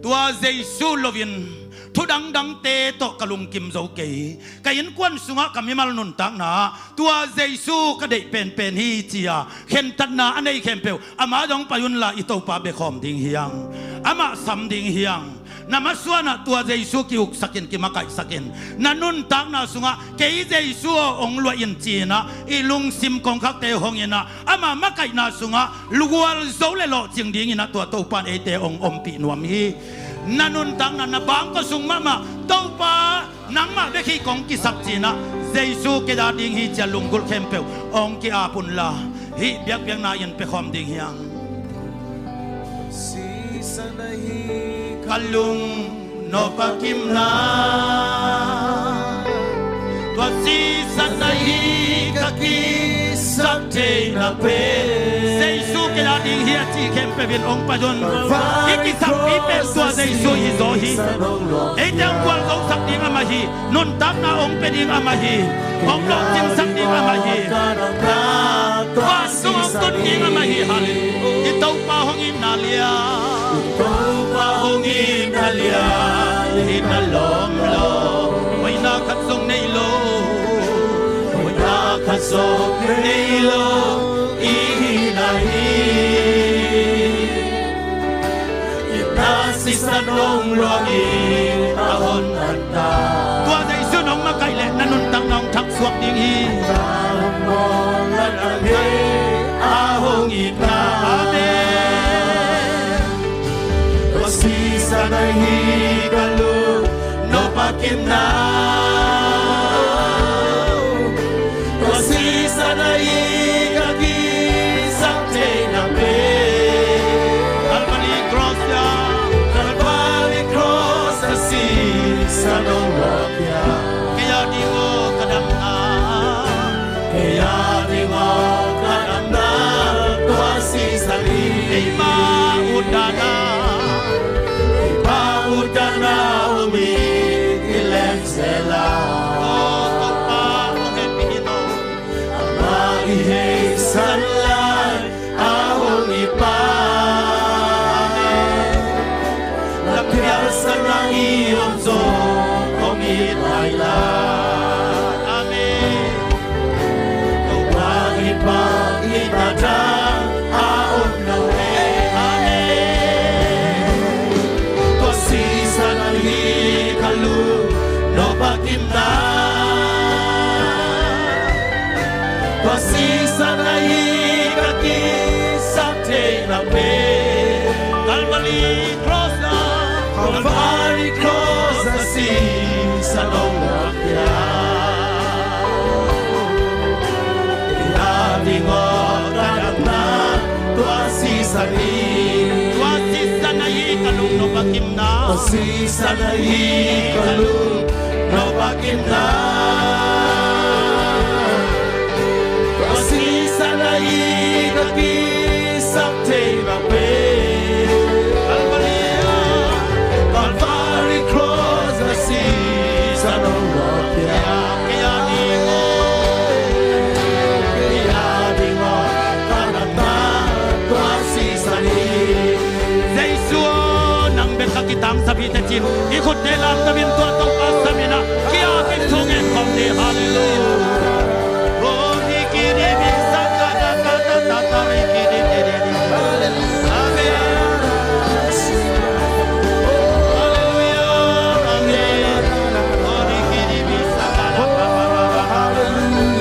Tua Jesu loin thu dangdangte tawh ka lungkim zo kei. Ka innkuan sungah ka mimal nuntakna tua Jesu ka deih penpen hi ci-a khentatna a nei khempeuh amah zong pai unla, i Topa bekhawm ding hi hang. Amah sam ding hi hang. Na masuanah tua Jesu kihuksakin, kimakaihsakin. Na nuntakna sungah kei Jesu aw hong luah in ci-inah i lungsim kongkhakte hong inah, ama makaihna sungah lugual zo le lawhcing dinginah tua Topa in eite hong ompih nuam hi. Na nuntakna, na bangkua sung mahmah Topa nangmah bek hi kong kisap ci-inah, Jesu kei a ding hi ci-a lunggulh khempeuh hong ki-ap unla, hih biakpiakna in pia khawm ding hi hang. Sisan ahi ka lung nop a kimna, tua sisan ahi ka kisap theihna pen Jesu kei a ding hi a cih khempeuh in hong pai un. I kisappi pen tua Jesu hi zaw hi. Eite hong gualzosak ding amah hi. Nuntakna hong pia ding amah hi. Hong lawhcingsak ding amah hi. Vantung hong tun ding amah hi. Halleluiah. I Topa hong itna lian, i Topa hong itna lian, itna lawm lo. Hoihna khat zong nei lo, hoihna khat zong nei lo i hihna hi. Itna sisan hong luangin a hon nanta. Tua Jesu in hong makaih leh na nuntakna hong thaksuak ding hi. Mawng a nang he a hong itna. Amen. Tua sisan ahi ka lung nop a kimna, tua sisan ahi ka kisap theihna pen Calvary Cross ah, Calvary Cross ah sisan hong luang khia. Kei a ding aw ka damna, kei a ding aw ka damna, tua sisan hi. Eima utdana, eima utdana om hi i lem sela. Aw Topa, hong hehpih in aw. Amah i heisan lai a hong it pa, i om zong hong it lailai. Amen. Topa i bang i ta dang a om lo e. Amen. Tua sisan ahi ka lung nop a kimna. Tua sisan ahi ka kisap theihna pen. Calvary Cross ah. Calvary Cross ah sisan hong luah pia. Kei a ding aw ka damna tua sisan hi. Tua sisan ahi ka lung nop a kimna. Tua sisan ahi ka lung nop a kimna. Tua sisan ahi ka kisap theihna pen. Calvary ah. Calvary Cross ah sisan hong luah pia. Kei a ding aw, kei a ding aw ka damna tua sisan hi. Jesu aw, nang bek ka kitangsap hi teh cin, i khut te lamdang in tua Topa sam in ah, ki-ap in thungen khawm ni. Halleluiah. Oh, ni ki ni mi sa ka da ka da ta ta ri ki ni ni ni ni. Amen. Halleluiah. Amen. Oh, ni ki ni mi sa ka da ka da ka da. Halleluiah.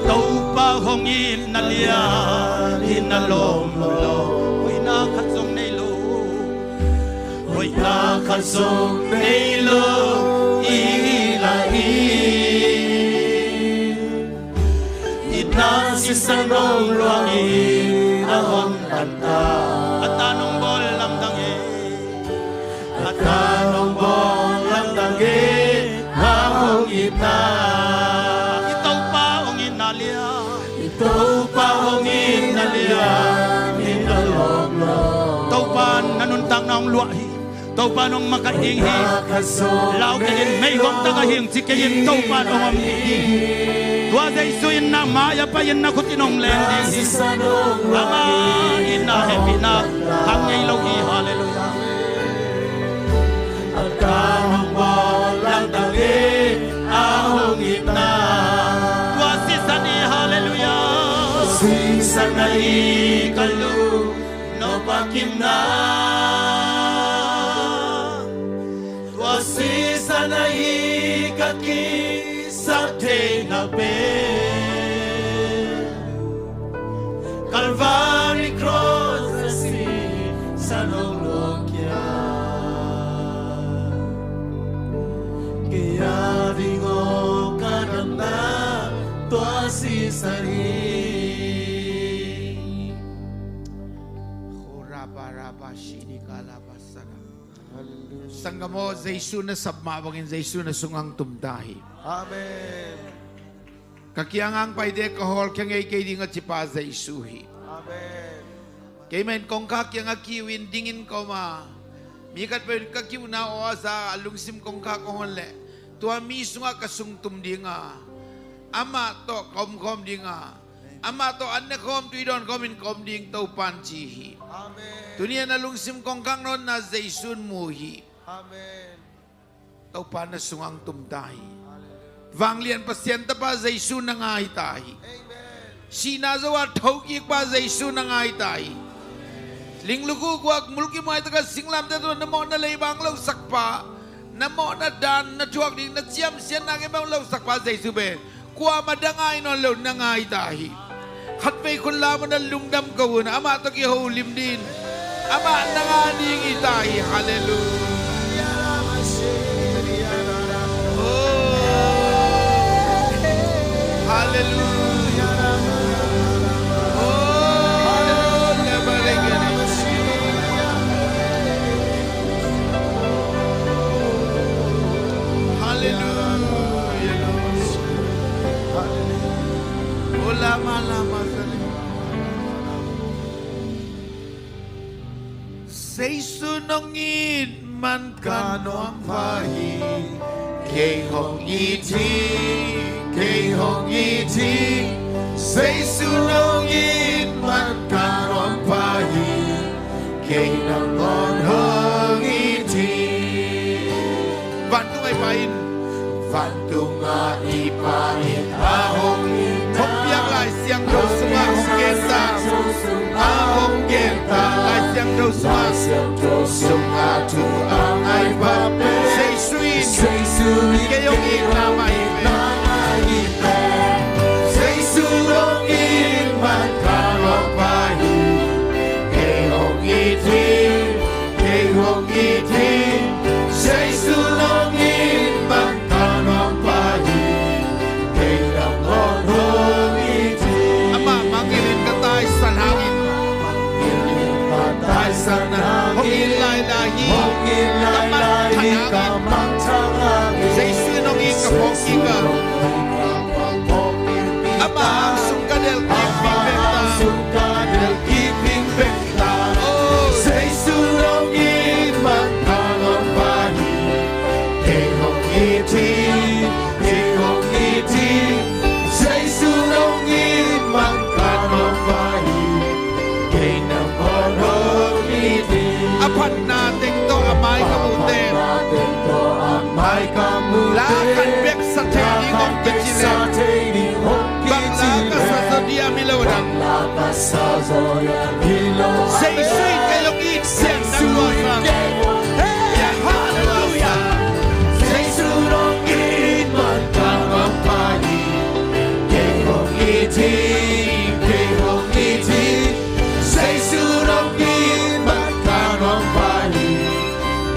Topa hong itna lian in a lawm lo. Hoihna khat zong nei lo. Hoihna khat zong nei lo. I la i itna sisan hong luang in a hong dan ta. A ta nong bawl lamdang e. A ta nong bawl lamdang e, a hong itna. I Topa hong itna lian. I Topa hong itna lian in a lawm lo. Topa na nuntakna hong luah hi. Topa nong makaih ding hi. Lau kei in, meigong tak a hing ci kei in, Topa nong om ding hi. Tua Jesu in na mai-ah pai in na khut in hong len ding hi. Ama itna hehpihna khang ngei lo hi. Halleluiah. A ta nong bawl lamdang e, a hong itna. Tua sisan hi. Halleluiah. Sisan ahi ka lung nop a kimna. Tua sisan ahi ka kisap theihna pen. Calvary Cross ah sisan hong luang kia. Kei a ding aw ka damna tua sisan hi. Sanggam aw, Jesu na sap mah bangin Jesu na sungah hong tum ta hi. Amen. Ka kiangah hong paite ka hawlkhia ngei kei ding a cipa Jesu hi. Amen. Keimah in kongkhak kiangah kiu in dingin ka om a, mi khat peuh in ka kiuhna aw a za a, lungsim kongkhak hong hon leh tua mi sungah ka sung tum ding a, amah tawh ka omkhawm ding a, amah tawh an ne khawm, tui dawn khawm in ka om ding, Topa'n ci hi. Amen. Tuni-in a lungsim kongkhak nawn na Jesu'n mu hi. Amen. Topa na sungah hong tum ta hi. Hallelujah. Vanglian Pasian tapa Jesu na ngai ta hi. Amen. Sihna zo a thokikpa Jesu na ngai ta hi. Ling lukhu guak mulkimhuai taka singlamteh tawh na mawhna leibang losakpa, na mawhna dan na thuak ding, na ciamsiatna kei bang losakpa Jesu pen kuamah dang ngai nawn lo, na ngai ta hi. Khatvei khut lam un, na lungdam ko un, amah tawh kiholim dingin amah na ngai ding hi ta hi. Halleluiah. Oh. Halleluiah. Oh. Lama, lama, sali. Jesu nong it man ka nuam pha hi. Kei hong it hi, kei hong it hi. Jesu nong it man ka nuam pha hi. Kei nangawn hong it hi. Vantung a i Pa in, vantung a i Pa in a hong it, hong piak Lai Siangtho sungah hong gen ta, a hong gen ta Lai Siangtho sungah, Lai Siangtho sungah thu a ngai pa pen Jesu in, Jesu in kei hong it na mah hi pen. Jesu hong it man ka nuam pha hi. Kei hong it hi, kei hong it hi. Jesu hong it man ka nuam pha hi. Kei nangawn hong it hi. Amah mangngilh in ka taisan hangin, mangngilh in ka taisan hangin, hong it lailai hi. Hong it lailai hi ka mangthang hangin. Jesu in hong it ka phawk kik a, amah hang sung ka delh kik bek ta. Amah hang sung ka delh kik bek ta. Oh, Jesu hong it man ka nuam pha hi. Kei hong it hi, kei hong it hi. Jesu hong it man ka nuam pha hi. Kei nangawn hong it hi. A phatna teng tawh a mai ka mu teh, a phatna teng tawh a mai ka mu teh, la kan bek sa thei ding hong kici leh, bang la ka sa zaw diam hi lo dang. Jesu in kei hong it, sian dang lua sa. Hey, halleluiah. Jesu hong it man ka nuam pha hi. Kei hong it hi, kei hong it hi. Jesu hong it man ka nuam pha hi.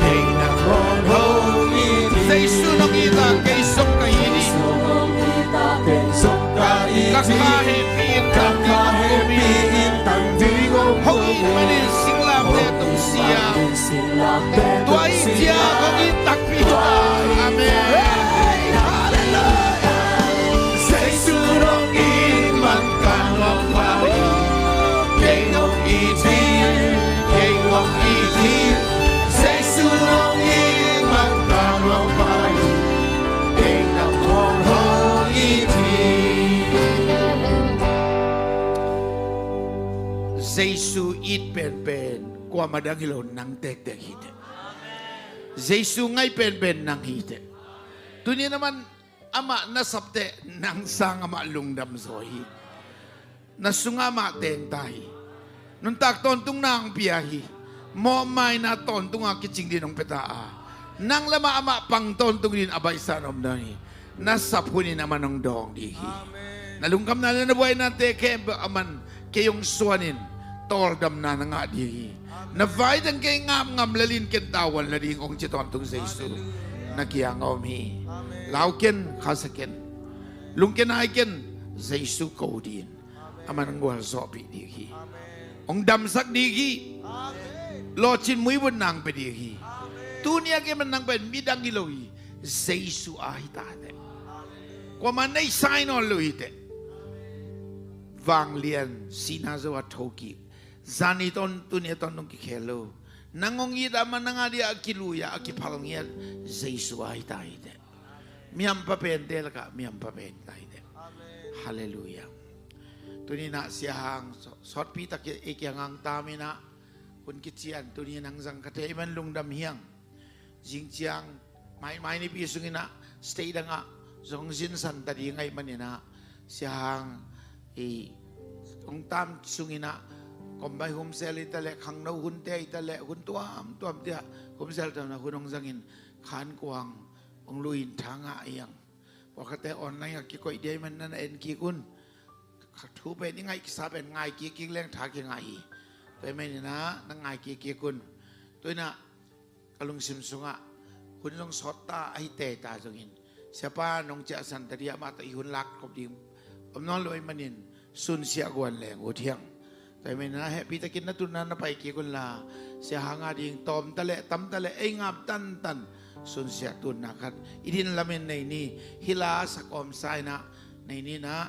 Kei nangawn hong it hi. Jesu hong it a, kei zong ka it hi. Jesu hong it a, kei zong ka it hi. Ka kha hehpih in, ka kha hehpih in tang ding hong it manin singlamteh tung siam. Tua in ciang hong it takpi hi ta. Amen. Halleluiah. Jesu hong it man ka nuam pha hi. Kei hong it hi, kei hong it hi. Jesu hong it man ka nuam pha hi. Kei nangawn hong it hi. Jesu it penpen kuamah dang hi lo, nang tektek hi teh. Jesu ngaih penpen nang hi teh. Tuni in amah, amah na sap teh, nang sang amah lungdam zaw hi. Na sungah amah teng ta hi. Nuntak tawntungna hong pia hi. Mawhmaina tawntung a kicing ding hong pia ta a, nang lamah amah pang tawntung ding a baihsa na om ding hi. Na sap hun in amah hong dawng ding hi. Amen. Na lungkhamna le na buainate khempeuh amah in kei hong suan in tawldamna na ngah ding hi. Amen. Na vai teng kei ngap ngam lel in, ken tavuan la ding hong ci tawntung Jesu, hallelujah, na kiang a om hi. Amen. Lau ken, khasa ken, lungkia nai ken, Jesu ko ding. Amen. Amah in hong gualzawhpih ding hi. Amen. Hong damsak ding hi. Amen. Lawhcin muivutna hong pia ding hi. Amen. Tuni a kei mah nang pen midang hi lo hi. Jesu a hi ta teh. Amen. Kuamah na i sai nawn lo hi teh. Vanglian sihna zo a thokik, zani tawn tuni a tawntung kikhel lo. Nang hong it a, amah nang a ding a kilui a, a kiphal ngiat Jesu a hi ta hi teh. Mihampha pente lakah mihampha pen ka hi teh. Amen. Halleluiah. Tuni in ah Sia Hang, sawtpi tak i kiangah hong tam in ah, hun kician tuni in hong zang ka thei man lungdam hi hang. Zing ciang maimai nipi sung in ah state dang ah zong zinsan ta ding ahih man in ah, Sia Hang i hong tam sung in ah, combine home cell hi ta leh, khangno hunte hi ta leh, hun tuamtuamte ah home cell tawh na hun hong zang in, khankuang hong lui in tha ngah hi hang. Pawlkhatte online ah kikoih ding ahih man in ah na en kik un. Thu pen i ngaih kisa pen ngai kik kik leng tha kingah hi. Tua ahih man in ah na ngai kik kik un. Tua in ah ka lungsim sungah hun zong sawt ta, ahi tei ta zongin, Siapa nong ciahsan ta ding, amah tawh i hun lak khop ding om nawn lo ahih manin sunsiah guan leng ut hi hang. Tua ahih manin ah hehpih takin na tunna na pai kik un la, Sia Hang a ding tawm ta leh tam ta leh ei ngap tantan, sunsiah tunna khat i din lamen nei ni. Hih la sa kawmsa in ah Nei ni in ah,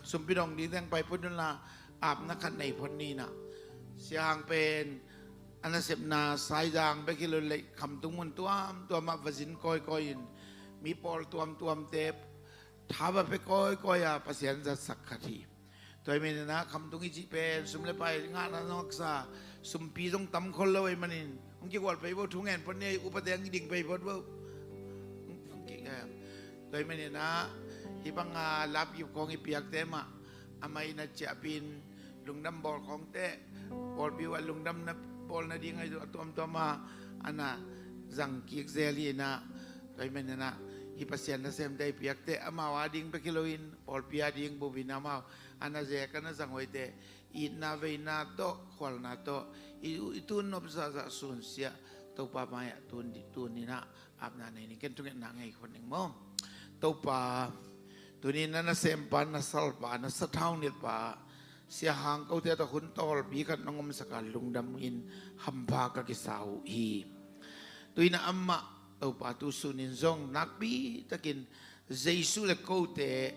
sumpi dong ding teng pai phot un la, apna khat nei phot ni in ah. Sia Hang pen a nasepna Saizang bek hi lo leh, khamtung mun tuamtuam ah va zin kawikawi in, mi pawl tuamtuamte tha va pia kawikawi a Pasian zatsak khat hi. Tua ahih manin ah khamtung i cih pen sum le pai ngahna zong haksa, sumpi zong tam khol lo ahih manin hong kigual pei vo, thu ngen phot ni, upate hong ding pei phot vo. Hong ki, eh, tua ahih manin ah hih bang a lapkip khawng i piakte mah amah in a ciahpih in lungdam bawl khawngte, pawlpi uh a lungdam na bawl nading ahi zong a tuamtuam a, a na zang kik zel hi in ah. Tua ahih manin ah hih Pasian nasemte i piakte amau a ding bek hi lo in, pawlpi a ding bup in amau a na zek a na zang huaite itna veina tawh, khualna tawh i, i tun nop zahzah sunsiah Topa mai-ah tun di, tun in ah apna nei ning. Ken thungetna ngei khol ning maw. Topa, tuni in na nasempa, na salpa, na sathau nilhpa Sia Hang Ko te tawh hun tawlpi khat nong omsak a lungdam in hampha ka kisa uh hi. Tu in ah amah Topa tu sun in zong nakpi takin Jesu le kote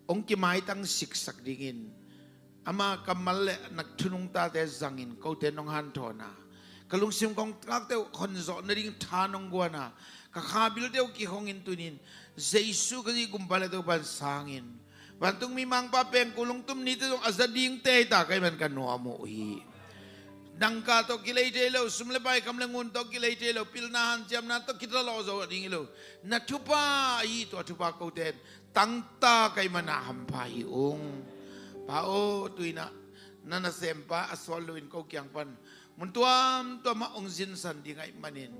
hong kimaitang siksak dingin, ama kammal le na thunung tate zangin kote nong hanthawn a, ka lungsim kongtlakte uh honzawh nading tha nong guan a, ka khabilte uh kihongin tuni in Jesu Khazih gumpa le Topa in sangin, vantungmi mangpa pengkul lungtum nite zong a za dingte hi ta ka hih man ka nuam uh hi. Dangka tawh kilei thei lo, sum le pai, kham le ngun tawh kilei thei lo, pilna hanciamna tawh kithalawh zo ding hi lo. Na thupha ahi, tua thupha kote in tangta ka hih man a hampha hi ung. Pa aw, tu in ah na nasempa a sual lo in ko kiang pan mun tuamtuam ah hong zinsan ding ahih manin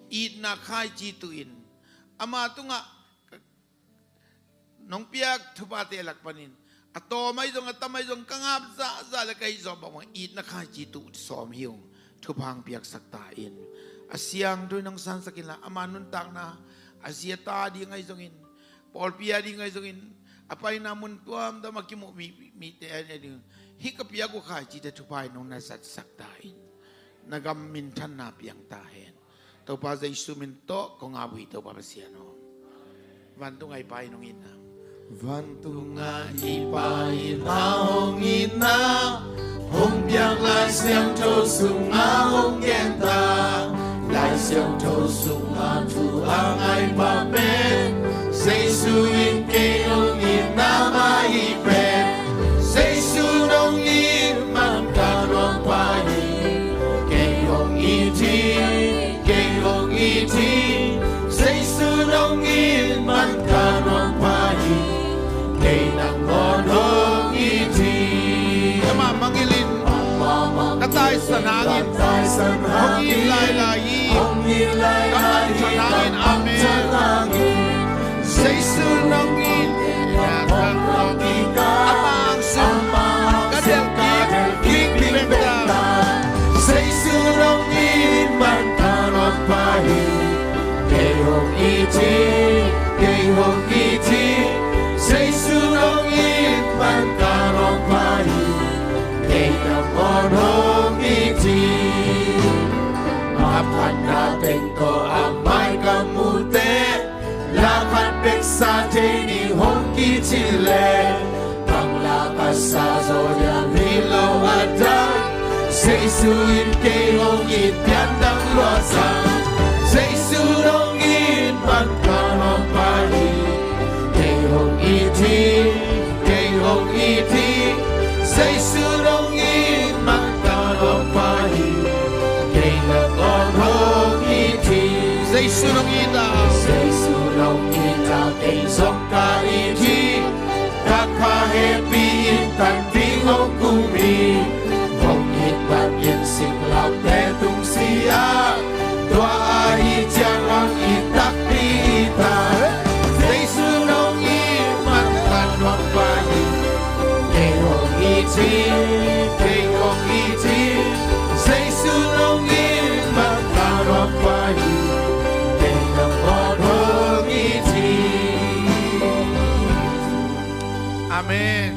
itna khaici tuh in, ama tungah nong piak thuphate lak panin a tawm ahi zong, a tam ahi zong, ka ngap zahzah le ka hih zawh bangbang itna khaici tuh sawm hi ung. Thupha hong piaksak ta in. A siangtho in hong sansak in la, ama nuntakna, a zi a ta ding ahi zongin, pawlpi a ding ahi zongin, a paina mun tuamtuam a kimuh mi, mite a ding, hih ka piak uh khaicite thupha in hong na zatsak ta in. Na gam minthanna piang ta hen. Topa Jesu min tawh kong ap uh hi, Topa Pasian aw. Vantung a i Pa in hong itna. Vantung a i Pa in a hong itna hong piak Lai Siangtho sungah hong genta. Lai Siangtho sungah thu a ngai pa pen Jesu in kei hong itna mah hi pen. Jesu in hong it man ka nuam pa hi. Kei hong it hi. Kei hong it hi. Jesu in hong it man ka nuam pa hi. Kei nangawn hong it hi. Amah mangngilh in, ka taisan hangin hong it lailai hi. Ka mangthang hangin, amen. Jesu in hong it, a mangngilh in, ka delh kik, kik pek ta. Jesu in hong it man ka nuam pa hi. Kei hong it hi, kei hong it hi. Jesu in hong it man ka nuam pa hi. Kei nangawn hong it hi. A phatna teng tawh a mai ka muh teh, la khat pek sa thei ding hong kicih leh, bang la ka sa zaw diam hi lo a dang. Jesu in kei hong it pian dang lua zang. Jesu in hong it man ka nuam pa hi. Kei hong it hi. Kei hong it hi. Jesu in hong it man ka nuam pa hi. Kei nangawn hong it hi. Jesu in hong it a. Jesu in hong it a, kei zong ka it hi. Ka kha hehpih in tan ding hong kum hi. Hong it bangin singlamteh tung si a, tua ahih ciang hong it takpi hi ta. Jesu in hong it man ka nuam pa hi. Kei hong it hi, kei hong it hi. Jesu in hong it man ka nuam pa hi. Kei nangawn hong it hi. Amen.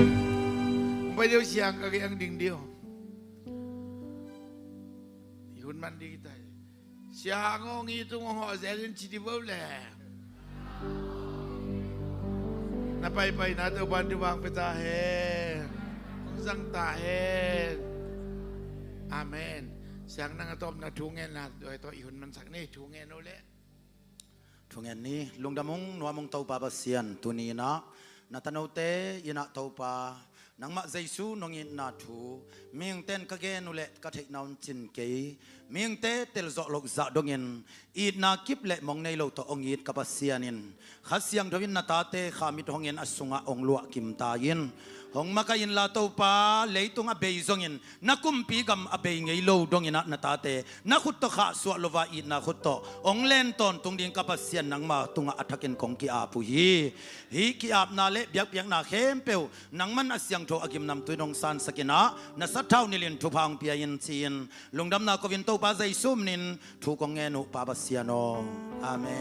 Pai deuh siang ka kiang ding deuh. I hun man ding i tai. Sia Hang hong it ung, hong hawh zel in ci di vo le. Na paipaina Topa in thupha hong pia ta hen. Hong zang ta hen. Amen. Siang nang a tawpna thu ngenna tawh i hun mansak ni. Thu ngen uh leh. Thu ngen ni. Lungdam ung, nuam ung Topa Pasian, tuni in ah na tanote in ah Topa, nangmah Jesu nong itna thu mihingte in ka gen uh leh ka theihna un cin kei. Mihingte telzawh loh zah dongin itna kip leh mong nei lo tawh hong it ka Pasian in, Kha Siangtho in na tate kha mit hong in a sungah hong luahkim ta in, hong makaih inla Topa, leitung a bei zongin na kumpi gam a bei ngei lo dongin ah na tate na khut tawh khahsuah lo a, itna khut tawh hong len tawntung ding ka Pasian, nangma tungah a thakin kong ki-ap uh hi. Hih ki-apna leh biakpiakna khempeuh nangman a siangtho a gimnamtui in hong sansak in ah, na sathau nilh in thupha hong pia in ci-in lungdamna ko in Topa Jesu min in thu kong ngen uh Pa Pasian aw. Amen.